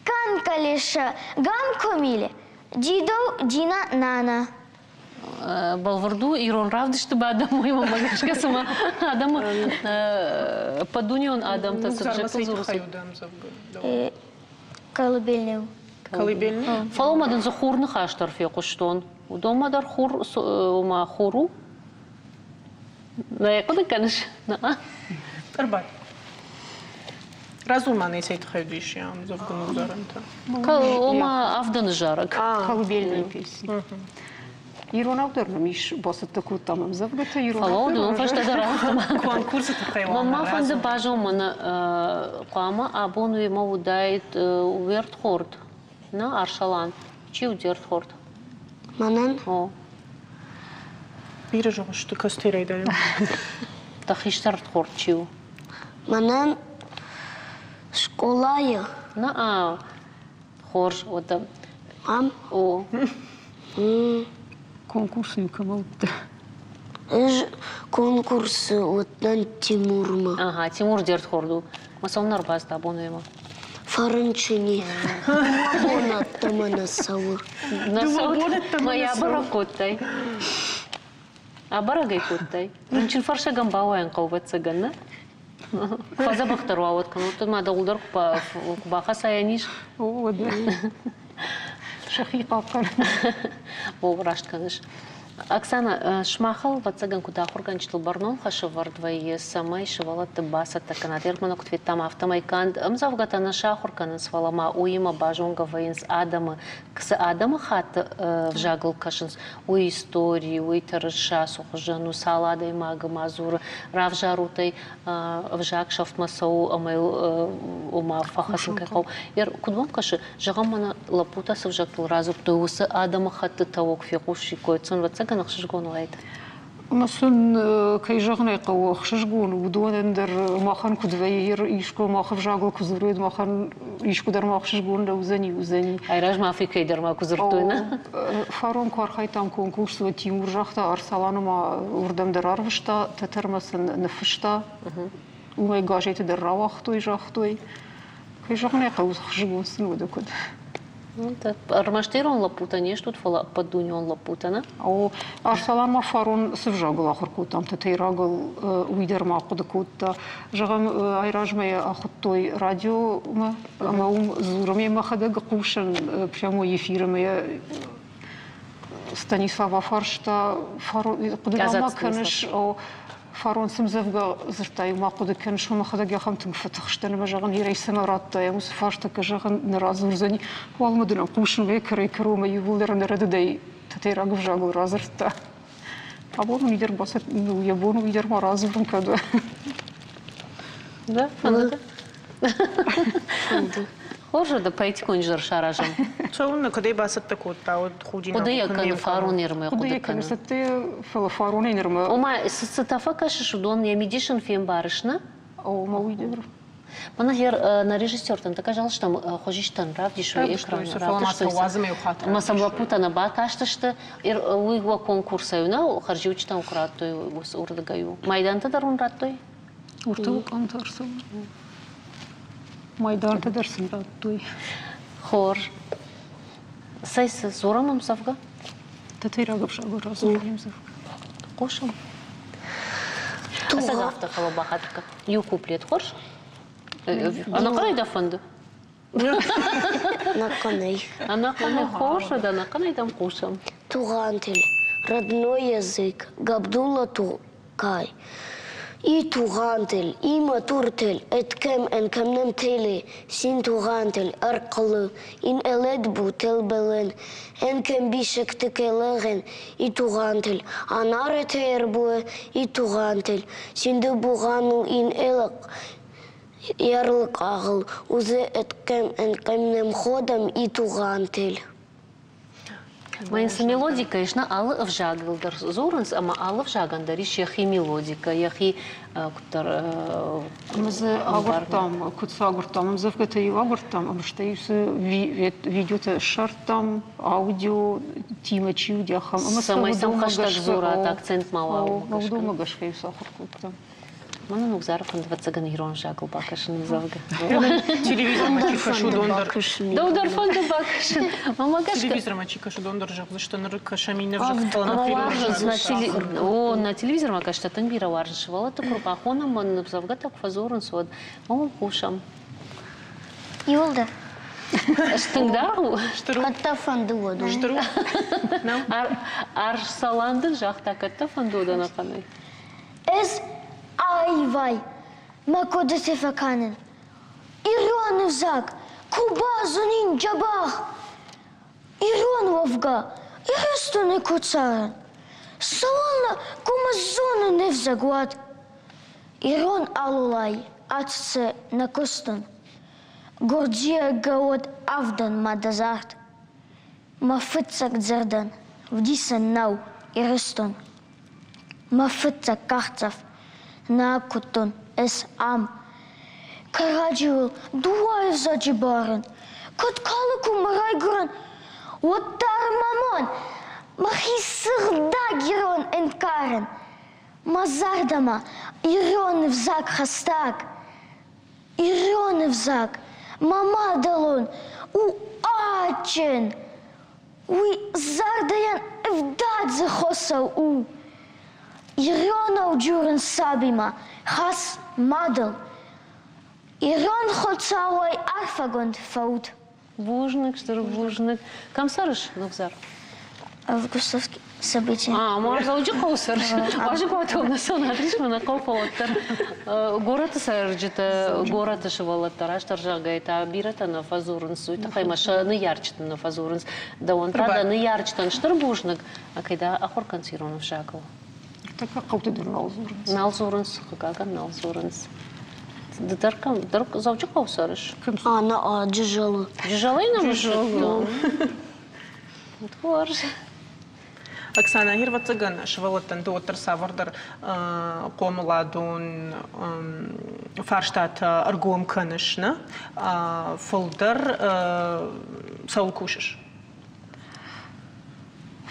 канкалеша гамкомиле, дидоу дина нана. Бӕлвырд у, ирон равдысты бадӕм, уый мӕ гӕсгӕ цыма адӕмы поддунеон адӕмтӕ цы взӕгтыл дзурынц. Колыбельный. Колыбельный? Фӕлӕ ма дын дзы хур ныхас дӕр фехъуыстон. Уыдонмӕ дӕр хур, ома хур у? Нӕ хъуыды кӕныс? Ӕрбад. Радзур ма нӕ цӕй тыххӕй уыдис ӕмдзӕвгӕ ногзарӕнтӕ? Ома авдӕны зарӕг. Колыбельная песня. Иронау дӕр нӕм ис, бацӕттӕ кодтам ӕмдзӕвгӕтӕ иронау. Фӕлӕ уыдон фӕстӕдӕр Конкурсы тыххӕй Мӕнмӕ фӕнды базон, мӕнӕ хъуамӕ абон уемӕ уыдаид уе рдхорд, нӕ, Арсалан? Чи у де рдхорд? Мӕнӕн? О. Бирӕ зӕгъыс, ты кӕстӕй райдайӕм. Дӕ хистӕр ӕрдхорд чи у? Мӕнӕн скъолайы. На, хорз, уӕдӕ. Ам? О. Конкурсы-иу кӕмӕ уыдтӕ? Ӕз конкурсы уыдтӕн Тимурмӕ. Ага, Тимур де рдхорд у. Мӕ цӕуылнӕ ӕрбацыд абон уемӕ? Фӕрынчыни. Дыууӕ боны ӕддӕмӕ нӕ цӕуы. Нӕ цӕуы? Мӕ абӕрӕг кодтай? Абӕрӕг ӕй кодтай? Рынчынфӕрсӕгӕн бауайын хъӕуы, ӕвӕццӕгӕн, нӕ? Фӕдзӕбӕхдӕр уа уӕд кӕнут, ма дӕуыл дӕр куы бахӕца йӕ низ. Сӕхи хъахъхъӕнын. О, раст кӕныс. Оксана, сымахыл, ӕвӕццӕгӕн, куыд ахуыргӕнджытыл бӕрнон хӕс ӕвӕрд вӕййы, цӕмӕй сывӕллӕтты бацӕттӕ кӕнат. Ӕрмӕст куыд федтам, афтӕмӕй канд ӕмдзӕвгӕтӕ нӕ сахуыр кӕнынц, фӕлӕ ма уыимӕ базонгӕ вӕййынц адӕмы, цы адӕмыхатты ӕвзагыл кӕсынц, уый истори, уый тырыса цы хуызӕн у, цал адӕймагы ма дзуры, равзарут ӕй, ӕвзаг сӕфтмӕ цӕуы ӕмӕ йыл ома фӕхӕцын кӕй хъӕуы. Куыд уӕм кӕсы, зӕгъӕм, мӕнӕ лӕппутӕ цы ӕвзӕгтыл радзырдтой, уыцы адӕмыхӕттытӕ уӕ куы фехъусиккой, ӕвӕццӕгӕн, ӕхсызгон уаид. Ӕмӕ сын, кӕй зӕгъын ӕй хъӕуы, ӕхсызгон у, уыдонӕн дӕр махӕн куыд вӕййы, искуы мах ӕвзагыл куы дзурой, махӕн искуы дӕр ма ӕхсызгон нӕ уыдзӕни, уыдзӕни. Айразмӕ Африкӕйы дӕр ма куы дзырдтой, нӕ? Фарон куы архайдтам конкурсы, уӕд Тимур загъта, Арсаланы ма уырдӕм дӕр арвыста, Тӕтӕрмӕ сын ныффыста. Уымӕй газеты дӕр рауагътой, загътой. Кӕй зӕгъын ӕй хъӕуы, ӕхсызгон сын уыд куыд. Ӕрмӕст ирон лӕппутӕ не стут, фӕлӕ ӕппӕтдунеон лӕппутӕ, нӕ? О, Арсалан ма фарон цы взагыл ахуыр кодтам, тӕтӕйрагыл, уый дӕр ма хъуыды кодта. Зӕгъӕм, айразмӕ йӕ ахуыдтой радиомӕ ӕмӕ уым дзурӕм йӕ мӕхӕдӕг хъусын прямой эфиры ӕмӕ йӕ Станислав афарста, хъуыды ма кӕныс, фарон цы мдзӕвгӕ дзырдтай, ма хъуыды кӕныс, мӕхӕдӕг ахӕм тынг фӕтыхстӕн ӕмӕ зӕгъын, Ирӕй цӕмӕ радтай, уыцы фарстӕггӕ зӕгъын нӕ радзурдзӕни. Уалмӕ дын хъусын мӕ кӕрӕй-кӕронмӕ иууылдӕр ӕнӕрӕдыдӕй тӕтӕйраг ӕвзагыл радзырдта. Абон уый дӕр бацӕт, йӕ бон уый дӕр ма радзурын кӕд у. Да, фӕнды? Фӕнды. Хорз, уӕдӕ поэтикон изӕр саразӕм. Цӕуылнӕ, кӕдӕй бацӕттӕ кодта, уӕд худинаг Хъуыды йӕ кӕны фарон нырмӕ хъуыды кӕны. Цӕттӕ, фӕлӕ фаронӕй нырмӕ. Ома, цытӕ фӕкӕсыс, уыдон йӕ мидис ын фембарыс, нӕ? Ома, уый дӕр. Мӕнӕ гъер нӕ режиссертӕн такая жалостам хуызистӕн равдисой экраны равдыстой. Ӕмӕ сӕм лӕппутӕ нӕ бакастысты. Уый уӕ конкурсӕй нӕу, хӕрзиуджытӕн куы радтой, уырдыгӕй у. Майдантӕ дӕр уын радтой? Уртыл къамтӕ ӕрцӕуы. Майдантӕ дӕр сын радтой. Хорз. Цӕй, цы дзурӕм ӕмдзӕвгӕ? Тӕтӕйраг ӕвзагыл радзурӕм ӕмдзӕвгӕ. Хъусӕм. Ӕцӕг афтӕ, фӕлӕ бахатыр кӕн. Иу куплет хорз? Ӕнӕхъӕнӕй дӕ фӕнды? Ӕнӕхъӕнӕй. Ӕнӕхъӕнӕй хорз, уӕдӕ ӕнӕхъӕнӕй дӕм хъусӕм. Тугъан тіл, родной язык, Габдулла Тукай. И тугъан тіл, и матур тіл, эткем энкемнем тели, син тугъан тіл, арқылы, ин эледбу телбелен, энкем бишекти келеген, и тугъан тіл, анар этербуэ, и тугъан тіл, синды бугъанул ин элак, Ярлыкъагъыл узе ӕнкъемнем ходом и тугъан тіл. Ма йын цы мелодикӕ ис, нӕ алы ӕвзагыл дӕр дзурынц ӕмӕ алы ӕвзагӕн дӕр ис йӕхи мелодикӕ, йӕхи куыддӕр Мы дзы агуырдтам, куыд цы агуырдтам, ӕмдзӕвгӕтӕ-иу агуырдтам, ӕмӕ стӕй цы видеотӕ ссардтам, аудио-тимӕ чи уыди, ахӕм. Ӕмӕ цӕмӕй сӕм хӕстӕг дзурат, акцент ма уа. Уыдонмӕ гӕсгӕ-иу сахуыр кодтам. Мӕнӕн Нугзары фӕнды, ӕвӕццӕгӕн, ирон ӕвзагыл бакӕсын ӕмдзӕвгӕ. Телевизормӕ чи кӕсы, уыдон дӕр. Дӕу дӕр фӕнды бакӕсын. Мӕнмӕ гӕсгӕ. Телевизормӕ чи кӕсы, уыдон дӕр зӕгъдзысты, ныр кӕсӕм иннӕ ӕвзӕгтыл. О, нӕ телевизормӕ кӕстӕ тынг бирӕ уарзын. Сывӕллӕтты куы рбахонӕм, мӕн ӕмдзӕвгӕтӕ куы фӕдзурынц, уӕд мӕм хъусӕм. Иуылдӕр. Стынг даргъ у? Кӕд дӕ фӕнды, уӕд. Стыр у? Арсалан дын загъта, кӕд дӕ фӕнды, уӕд ӕнӕхъӕнӕй. Ӕз аивӕй мӕ кодыты фӕкӕнын. Ирон ӕвзаг ку базонин дзӕбӕх, ирон уӕвгӕ Ирыстоны ку цӕрын, цӕуылнӕ ку мӕ зонын ӕвзаг уӕд? Ирон алулай ацце нӕ кустон, гурдзиагӕ уӕд авдӕн ма дӕ зард. Мӕ фыццаг дзырдӕн вдисӕн нӕу Ирыстон. Мӕ фыццаг къахдзӕф нӕ акодтон ӕз ам. Кӕрӕдзиуыл дыууӕ ӕвзаджы барын, куыд калы куы мӕ райгуырӕн, уӕддӕр мӕ мӕхи сыгъдӕг ирон ӕнкъарӕн. Мӕ зӕрдӕмӕ ирон ӕвзаг хӕстӕг. Ирон ӕвзаг, мӕ мадӕлон, у адджын. Уый зӕрдӕйӕн ӕвдадзы хосау у. Иронау дзурын сабимӕ хӕс мадыл. Ирон Хуыцауӕй арфӕгонд фӕут. Бузныг, стыр бузныг. Кӕм цӕрыс, Ногзар? Августовский событие. А, ма Дзӕуджыхъӕуы цӕрыс? Уазӕгуатон национализм нӕ хъӕуы, фӕлӕ уӕддӕр горӕты цӕрджытӕ, горӕты сывӕллӕттӕ, растдӕр зӕгъгӕйӕ та бирӕтӕ нӕ фӕдзурынц, уый тыххӕй ма сӕ ныййарджытӕ нӕ фӕдзурынц. Дӕуӕн та дӕ ныййарджытӕн стыр бузныг, кӕй дӕ ахуыр кӕнынц ирон ӕвзагыл. Ныртӕккӕ хъӕуты дӕр нал дзурынц. Нал дзурынц, хъыгагӕн, нал дзурынц. Ды дӕр кӕм, дӕр Дзӕуджыхъӕуы цӕрыс? А, на, а, Джызӕлы. Джызӕлӕй нӕм Хорз. Оксана, ӕвӕццӕгӕн, сывӕллӕттӕн ды уӕддӕр цавӕрдӕр хъомыладон фарстатӕ ӕргом кӕныс, нӕ? Фылдӕр цӕуыл кусыс?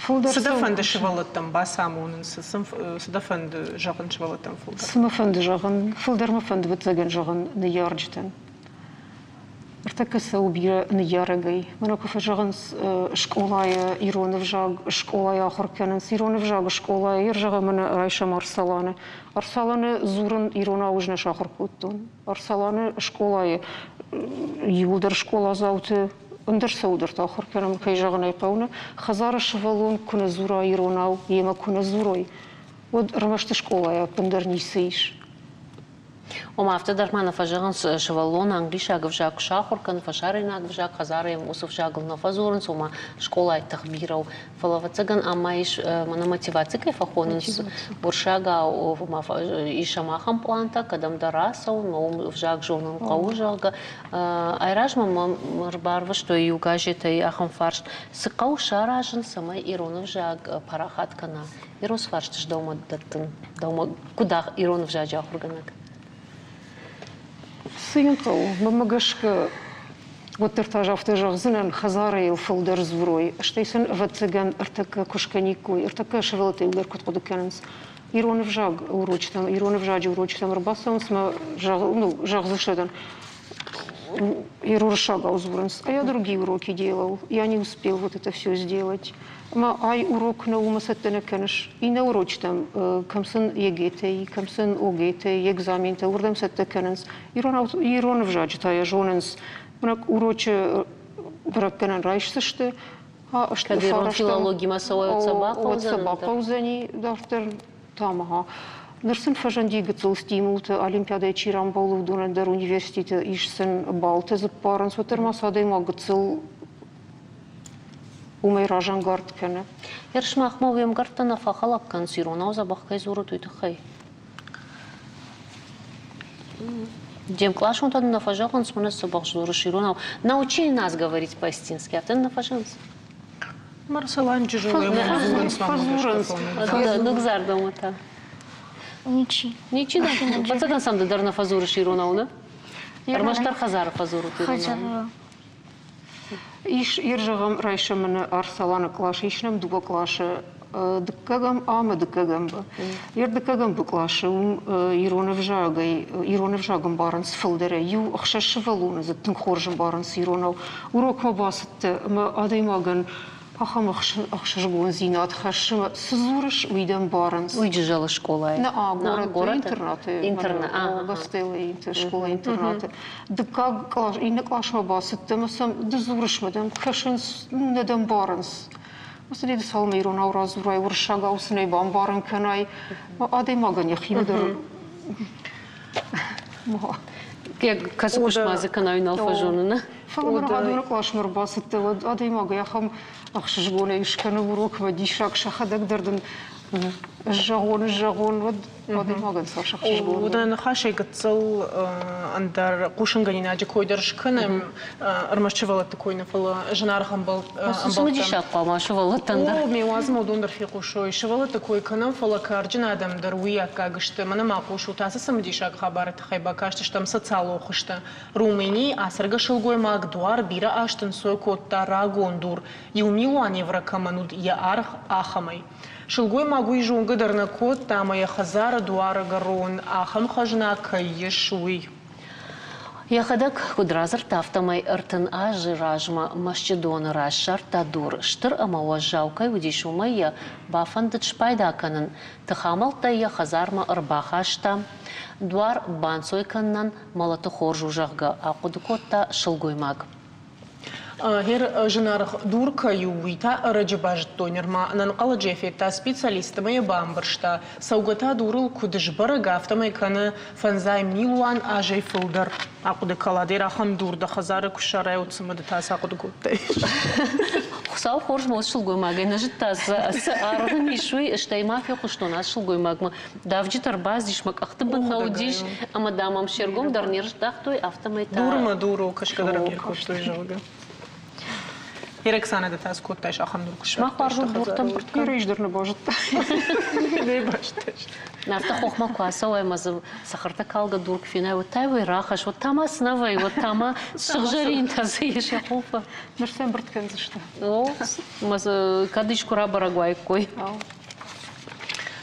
Фылдӕр Цы дӕ фӕнды сывӕллӕттӕм бацамонын, цы дӕ фӕнды зӕгъын сывӕллӕттӕм фылдӕр? Цы мӕ фӕнды зӕгъын? Фылдӕр мӕ фӕнды, ӕвӕццӕгӕн, зӕгъын ныййарджытӕн. Ӕртӕккӕ цӕуы бирӕ ныййарӕгӕй. Мӕнӕ куы фӕзӕгъынц скъолайы ирон ӕвзаг скъолайы ахуыр кӕнынц, ирон ӕвзаг скъолайы, йе рзӕгъӕм мӕнӕ райсӕм Арсаланы. Арсаланы дзурын иронау ӕз нӕ сахуыр кодтон. Арсаланы скъолайы иууылдӕр скъоладзауты ӕндӕр цӕуылдӕрты ахуыр кӕнӕм, кӕй зӕгъын ӕй хъӕуы, хӕдзары сывӕллон куы нӕ дзура иронау, йемӕ куы нӕ дзурой, уӕд ӕрмӕст скъолайы ӕппындӕр ницы ис. Ома афтӕ дӕр ма нӕ фӕзӕгъынц, сывӕллон англисаг ӕвзаг куы сахуыр кӕны, фӕсарӕйнаг ӕвзаг, хӕдзары йӕм уыцы ӕвзагыл нӕ фӕдзурынц, ома скъолайы тых бирӕ у. Фӕлӕ, ӕвӕццӕгӕн, ам ма ис, мӕнӕ мотиваци кӕй фӕхонынц уырыссагау, ома ис ӕм ахӕм пълантӕ, кӕдӕмдӕр ацӕуын, мӕ уым ӕвзаг зонын хъӕуы, зӕгъгӕ. Айразмӕ мӕм ӕрбарвыстой иу газетӕй ахӕм фарст, цы хъӕуы саразын, цӕмӕй ирон ӕвзаг парахат кӕна? Ирон фарст дӕумӕ дӕттын, дӕумӕ куыд ирон ӕвзаджы ахуыргӕнӕг? Цы йын хъӕуы? Мӕнмӕ гӕсгӕ, уӕддӕр та афтӕ зӕгъдзынӕн, хӕдзары йыл фылдӕр дзурой, стӕй сын, ӕвӕццӕгӕн, ӕртӕккӕ куы скӕниккой, ӕртӕккӕ сывӕллӕттӕ иугӕр куыд хъуыды кӕнынц, ирон ӕвзаг урочытӕм, ирон ӕвзаджы урочытӕм ӕрбацӕуынц мӕ ну, зӕгъдзысты уырыссагау дзурынц, а я другие уроки делал, я не успел вот это все сделать. Ӕмӕ ай урок нӕ уымӕ цӕттӕ нӕ кӕныс. Иннӕ урочытӕм кӕм сын ЕГЭ-тӕй, кӕм сын ОГЭ-тӕй, экзаментӕ уырдӕм цӕттӕ кӕнынц. Ирон ӕвзаджы та йӕ зонынц. Урочы бӕрӕггӕнӕн райсдзысты. Кӕд ирон филологимӕ цӕуой, уӕд сӕ бахъӕудзӕн? Уӕд сӕ бахъӕудзӕни дарддӕр Тамаха. Ныр сын фӕзынди гыццыл стимултӕ, олимпиадӕйы чи рамбулы, уыдонӕн дӕр университеты ис сын баллтӕ дзыппарынц, уӕддӕр ма сӕ адӕймаг гыццыл уымӕй разӕнгард кӕны. Ер сымахмӕ уе мгӕрттӕ нӕ фӕхӕлӕг кӕнынц, иронау дзӕбӕх кӕй дзурут, уый тыххӕй? Де мкъласонтӕ нӕ фӕзӕгъынц, мӕнӕ дзӕбӕх дзурыс иронау. Научи нас говорить по-остински, афтӕ нӕ фӕзӕгъынц? Марсаланджы фӕдзурынц. Ногзардӕмӕ та? Ничи. Ничи да? Ӕвӕццӕгӕн сӕм ды дӕр нӕ фӕдзурыс иронау, нӕ? Ӕрмӕстдӕр хӕдзары фӕдзурут иронау. Ис, ир зӕгъӕм, райсӕм мӕнӕ Арсаланы къласы, ис нӕм дыууӕ къласы, дыккӕгӕм ӕмӕ дыккӕгӕм Б. Йе рдыккӕгӕм Б къласы уым ирон ӕвзагӕй, ирон ӕвзаг ӕмбарынц фылдӕрӕй. Иу ӕхсӕз сывӕллоны дзы тынг хорз ӕмбарынц иронау. Урокмӕ бацыдтӕ ӕмӕ адӕймагӕн ахӕм ӕхсызгондзинад хӕссы, цы дзурыс, уый дӕм барынц. Уый Джызӕлы скъолайы? Нӕ, горӕты интернаты. Гостелы скъола-интернаты. Дыккаг кълас, иннӕ къласмӕ бацыдтӕ ӕмӕ сӕм ды дзурыс мӕ дӕм кӕсынц, нӕ дӕм барынц. Уыцы ды цалынмӕ иронау радзурай, уырыссагау сын ӕй бамбарын кӕнай, адӕймагӕн йӕхимӕ дӕр Кӕцы куыстмӕ дзы кӕнай, нал фӕзоны, нӕ? Фӕлӕ мын рагъӕдоны къласмӕ ӕрбацыдтӕ, уӕд адӕймаг ахӕм ӕхсызгонӕй скӕны урокмӕ диссаг, сӕхӕдӕг дӕр дын зӕгъон, зӕгъон, уӕд адӕймагӕн цас ӕхсызгон. Уыдон ныхасӕй гыццыл ӕндӕр хъусынгӕнинаджы кой дӕр скӕнӕм, ӕрмӕст сывӕллӕтты кой нӕ, фӕлӕ зынаргъ ӕмбӕлттӕн. Цымыдисаг хъуамӕ сывӕллӕттӕн дӕр. О, ме уадзым уыдон дӕр фехъусой. Сывӕллӕтты кой кӕнӕм, фӕлӕ карджын адӕм дӕр уый аккаг сты. Мӕнӕ ма хъусут, ацы цымыдисаг хабары тыххӕй бакастыстӕм социалон хуызтӕ. Румынийы ацӕргӕ сылгоймаг дуар бирӕ азты нцой кодта рагон дур, иу милуан евро кӕмӕн уыд йӕ аргъ, ахӕмӕй. Сылгоймаг уый зонгӕ дӕр нӕ кодта ӕмӕ йӕ хӕдзары дуаргӕрон ахӕм хӕзна кӕй ис, уый. Йӕхӕдӕг куыд радзырдта, афтӕмӕй 30 азы размӕ Мӕсчъыдоны раз ссардта дур. Стыр ӕмӕ уӕззау кӕй уыдис, уымӕй йӕ бафӕндыд спайда кӕнын. Тыхамӕлттӕй йӕ хӕдзармӕ ӕрбахаста. Дуар банцой кӕнынӕн мӕлӕты хорз у, зӕгъгӕ, ахъуыды кодта сылгоймаг. Гъер зынаргъ дур кӕй у, уый та ӕрӕджы базыдтой нырма. Ӕнӕнхъӕлӕджы йӕ федта специалист ӕмӕ йӕ бамбӕрста, цӕугӕ та дурыл куыд сбӕрӕг, афтӕмӕй кӕны фӕндзай милуан азӕй фылдӕр. Ахъуыды кӕлад, ахӕм дур дӕ хӕдзары куы ссарай, уӕд цымӕ ды та цы ахъуыды кодтай? Хуыцау хорз ма сылгоймагӕй нӕ зыдта, цы аргъ ын ис, уый, стӕй ма фехъуыстон ацы сылгоймагмӕ. Давджытӕ ӕрбацыдис, мӕ къӕхты бын нӕ уыдис, ӕмӕ дам ӕм се ргом дӕр не рздӕхтой, афтӕмӕй та... Дурмӕ дур у, кӕсгӕ дӕр ӕм не ркодтой, зӕгъгӕ. Оксана, ды та скодтай ахӕм дур куы Сымах уарзут дуртӕ ӕмбырд кӕнын? Иры дӕр нӕ базыдта. Не базыдтаис. Афтӕ хохмӕ куы ацӕуай ӕмӕ дзы цӕхӕртӕ калгӕ дур куы фенай, уӕд та уый рахӕсс, уӕд та ма цы нӕ вӕййы, уӕд та ма сыгъзӕринтӕ дзы ис йӕ хуылфы. Ныр сӕ ӕмбырд кӕндзысты. О, ӕмӕ дзы кӕд искуы рабӕрӕг уаиккой.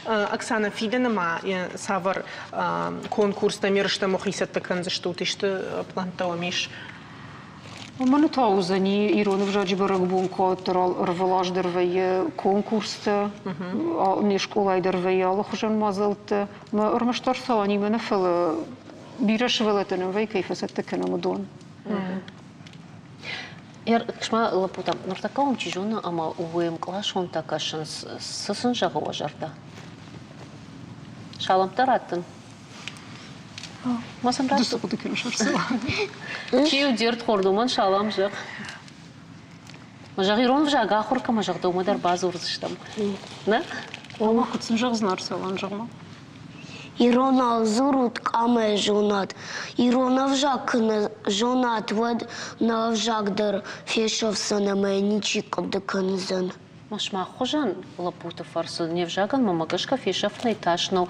Оксана, фидӕны ма цавӕр конкурстӕм ерыстӕм уӕхи цӕттӕ кӕндзыстут, исты пълӕнттӕ уӕм ис? Мӕны та уыдзӕни ирон ӕвзаджы бӕрӕгбон куыддӕр ӕрвылаз дӕр вӕййы конкурстӕ, не скъолайы дӕр вӕййы алыхуызон мадзӕлттӕ. Мӕ ӕрмӕстдӕр цӕуӕнимӕ нӕ, фӕлӕ бирӕ сывӕллӕттӕ нӕм вӕййы, кӕй фӕцӕттӕ кӕнӕм, уыдон. Ма лӕппутӕ, ныртӕккӕ уӕм чи зоны ӕмӕ уе мкъласонтӕ кӕсынц, цы сын зӕгъы уӕ зӕрдӕ? Салӕмттӕ раттын? Ма сын Ды цы хъуыды кӕныс, Арсӕлан? Чи у де рдхорд, уымӕн салам зӕгъ. Зӕгъ, ирон ӕвзаг ахуыр кӕмӕ зӕгъ, дӕумӕ дӕр бадзурдзыстӕм. Нӕ? Ома, куыд сын зӕгъдзынӕ, Арсӕлан, зӕгъ-ма? Иронау дзурут, къамӕй зонат. Ирон ӕвзаг куы нӕ зонат, уӕд нӕ ӕвзаг дӕр фесӕфдзӕн ӕмӕ ничи хъуыды кӕндзӕн. Сымах хуызӕн лӕппуты фӕрцы не взагӕн мӕнмӕ гӕсгӕ фесӕфынӕй тас нӕу.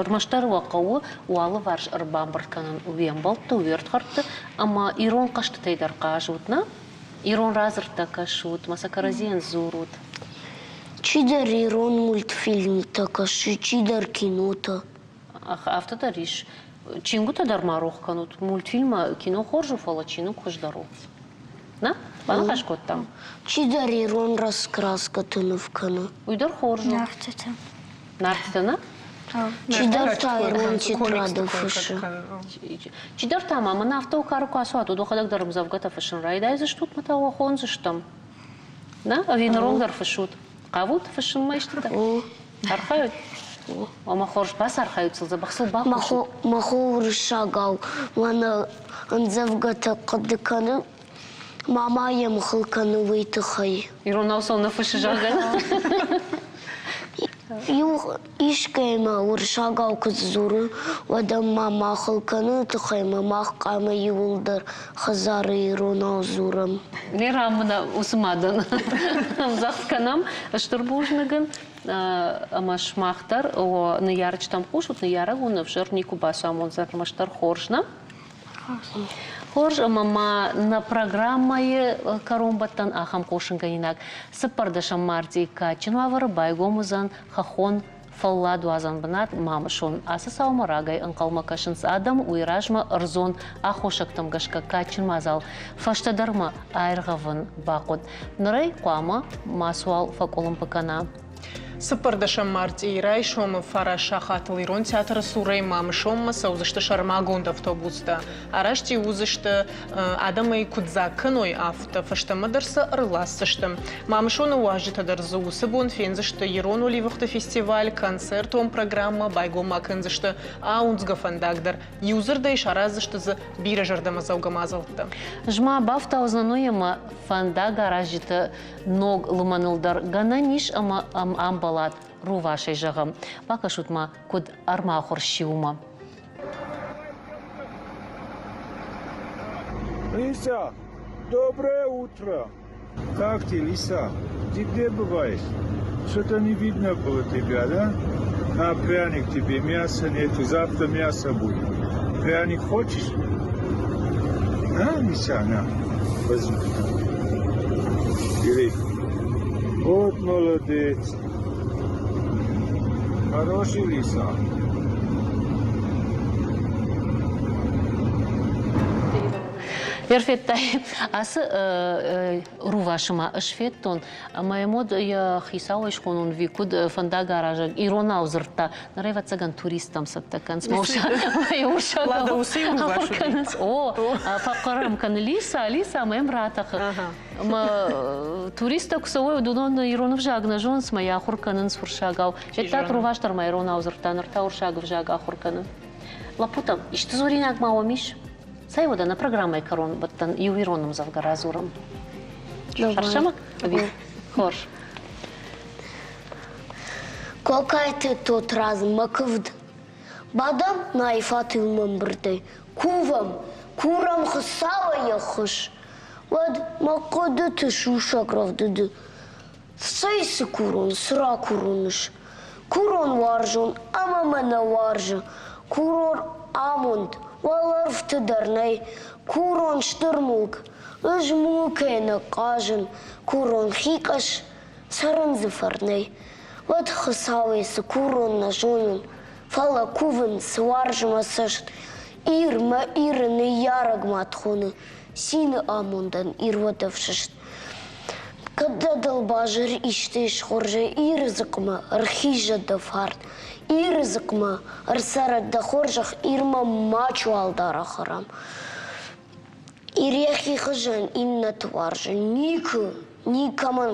Ӕрмӕстдӕр уӕ хъӕуы уӕ алыварс ӕрбамбырд кӕнын уе мбӕлтты, уе рдхӕрдты ӕмӕ ирон хъӕзтытӕй дӕр хъазут, нӕ? Ирон радзырдтӕ кӕсут, мӕ сӕ кӕрӕдзийӕн дзурут. Чидӕр ирон мультфильмтӕ кӕсы, чидӕр кинотӕ. Афтӕ дӕр ис. Чингуытӕ дӕр ма рох кӕнут. Мультфильмы кино хорз у, фӕлӕ чиныг хуыздӕр у. Нӕ? Баныхас кодтам? Чидӕр ирон раскраскӕты ныв кӕны. Уый дӕр хорз у. Нартытӕ. Нартытӕ, нӕ? Чидӕр та ирон тетрады фыссы. Чидӕр та ма мӕнӕ афтӕ кары куы ацӕуат, уӕд дӕр ӕмдзӕвгӕтӕ фыссын райдайдзыстут мӕ та уӕ хондзыстӕм. Нӕ? Ӕви ныронг дӕр фыссут? Хъавут фыссынмӕ истытӕ? Архайут? Омӕ хорз бацархайут сыл, дзӕбӕх сыл бакусут. Мӕ хо уырыссагау мӕнӕ ӕмдзӕвгӕтӕ хъуыды кӕны. Мама йӕм хыл кӕны уый тыххӕй. Иронау сыл нӕ фыссы, зӕгъгӕ. Иу искӕимӕ уырыссагау куы дзуры, уӕд ӕм мама хыл кӕныны тыххӕй мӕ мах хъуамӕ иууылдӕр хӕдзары иронау дзурӕм. Не рамына уыцы мадӕн ӕмдзӕгъд кӕнӕм. Стыр бузныг ын. Ӕмӕ сымах дӕр ныййарджытӕм хъусут, ныййарӕг уын ӕвзӕр никуы бацамондзӕн, ӕрмӕстдӕр хорз нӕ? Хорз ӕмӕ ма нӕ программӕйы кӕронбӕттӕн ахӕм хъусынгӕнинаг. Цыппӕрдӕсӕм мартъийы кадджын уавӕры байгом уыдзӕн хӕххон фӕлладуадзӕн бынат Мамысон. Ацы цаумӕ рагӕй ӕнхъӕлмӕ кӕсынц адӕм, уый размӕ ӕрдзон аххосӕгтӕм гӕсгӕ кадджын мадзал фӕстӕдӕрмӕ аиргъӕвын бахъуыд. Ныр ӕй хъуамӕ мацуал фӕкъуылымпы кӕна. Цыппӕрдӕсӕм мартъийы райсомы фараст сахатыл Ирон театры цурӕй Мамысонмӕ цӕудзысты сӕрмагонд автобустӕ. Арӕзт-иу уыдзысты, адӕмӕй куыд дзаг кӕной, афтӕ фӕстӕмӕ дӕр сӕ ӕрласдзысты. Мамысоны уазджытӕ дӕр дзы уыцы бон фендзысты ирон уӕливыхты фестиваль, концертон программӕ, байгом ма кӕндзысты ауындзгӕ фӕндаг дӕр. Иудзырдӕй сараздзысты дзы бирӕ зӕрдӕмӕдзӕугӕ мадзӕлттӕ. Ӕз ма бафтаудзынӕн уый, ӕмӕ фӕндагаразджыты ног лымӕныл дӕр гӕнӕн ис ӕмӕ ӕмбӕлат рувасӕй зӕгъӕм. Бакӕсут ма, куыд ӕрмахуыр сси, уымӕ. Лиса, доброе утро! Как ты, Лиса? Ты где бываешь? Что-то не видно было тебя, да? На пряник тебе, мяса нету, завтра мясо будет. Пряник хочешь? На, Лиса, на, возьми. Бери. Вот молодец. Хороший лиса. Ӕрфедтай ацы рувасы ма ӕз федтон, ӕмӕ йӕм уӕд йӕ хицауӕй схонон ви куыд фӕндагаразӕг иронау дзырдта. Ныр ӕвӕццӕгӕн туристтӕм цӕттӕ кӕнынц. Ахуыр кӕнынц. О, фӕхъӕр ӕм кӕны Лиса, Лиса, ӕмӕ йӕм ратӕхы. Ӕмӕ туристтӕ куы цӕуой, уыдон ирон ӕвзаг нӕ зонынц, ӕмӕ йӕ ахуыр кӕнынц уырыссагау. Федтат, рувас дӕр ма иронау дзырдта, ныр та уырыссаг ӕвзаг ахуыр кӕны. Лӕппутӕ, исты дзуринаг ма уӕм ис? Цӕй уӕдӕ нӕ программӕйы кӕронбӕттӕн иу ирон ӕмдзӕвгӕ радзурӕм. Фӕрсӕмӕг ӕви? Хорз. Кокайты Тотрадз мӕ куывд. Бадӕм Найфаты ӕмбырдӕй, кувӕм, курӕм Хуыцауӕй ӕххуыс. Уӕд мӕ хъуыдыты сусӕг рӕвдыды Цӕй цы курон, цы ракурон ыс? Курон уарзон ӕмӕ мӕ нӕ уарзы, Курон амонд, уӕлӕрвты дӕр нӕй, Курон стыр мулк, ӕз мулкӕй нӕ хъазын, Курон хикъӕс, цӕрын дзы фӕрнӕй. Уӕд Хуыцауӕй цы курон нӕ зонын, Фӕлӕ кувын, цы уарзы мӕ цӕст, Ир мӕ Иры ныййарӕг мад хоны, Цины амондӕн Ир уӕд ӕфсӕст. Кӕд дӕ дӕлбазыр исты ис хорзӕй Иры дзыхъмӕ ӕрхизӕд дӕ фарн, Иры дзыхъмӕ ӕрцӕрӕд дӕ хорзӕх, Ирмӕ мачуал дара хӕрам. Ир йӕхи хуызӕн иннӕты уарзы, никуы, никӕмӕн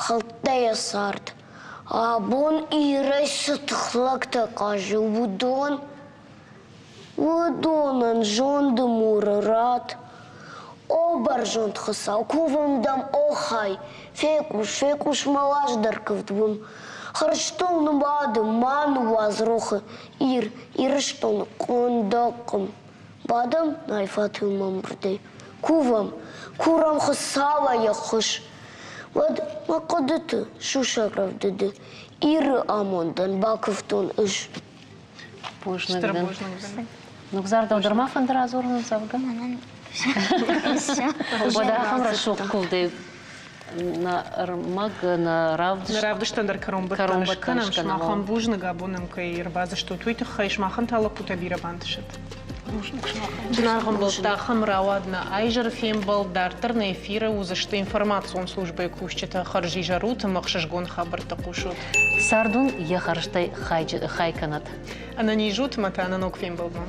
хӕлдта йӕ цард. Абон Ирӕй цы тыхлӕгтӕ хъазы, уыдон Уыдонӕн зонды муры ратт. О бӕрзонд Хуыцау, кувын дӕм, оххай, фехъус, фехъус мӕ уаздӕр куывд уым. Хӕрзтыл нымады ма ныууадз рохы Ир, Ирыстоны къуындӕг къуым. Бадӕм найфатыл ӕмбырдӕй, кувӕм, курӕм Хуыцауӕй ӕххуыс. Уӕд мӕ хъуыдыты сусӕг рӕвдыды Иры амондӕн бакуывтон ӕз. Бузныг дын. Нугзар, дӕу дӕр ма фӕнды радзурын ӕмдзӕвгӕ? Уӕдӕ ахӕм рӕсугъд куывдӕй нӕ ӕрмӕг, нӕ равдыст. Нӕ равдыстӕн дӕр кӕронбӕттӕн скӕнӕм. Сымахӕн бузныг, абон нӕм кӕй ӕрбадзыстут, уый тыххӕй. Сымахӕн та лӕппутӕ бирӕ бантысӕд. Бузныг сымахӕн. Зынаргъ ӕмбӕлттӕ, ахӕм рауад нӕ айзӕры фембӕлд. Дарддӕр нӕ эфиры уыдзысты информацион службӕйы кусджытӕ. Хӕрзизӕр ут ӕмӕ ӕхсызгон хабӕрттӕ хъусут. Цард уын йӕ хӕрзтӕй хай кӕнӕд. Ӕнӕниз ут ӕмӕ та нӕ ног фембӕлдмӕ.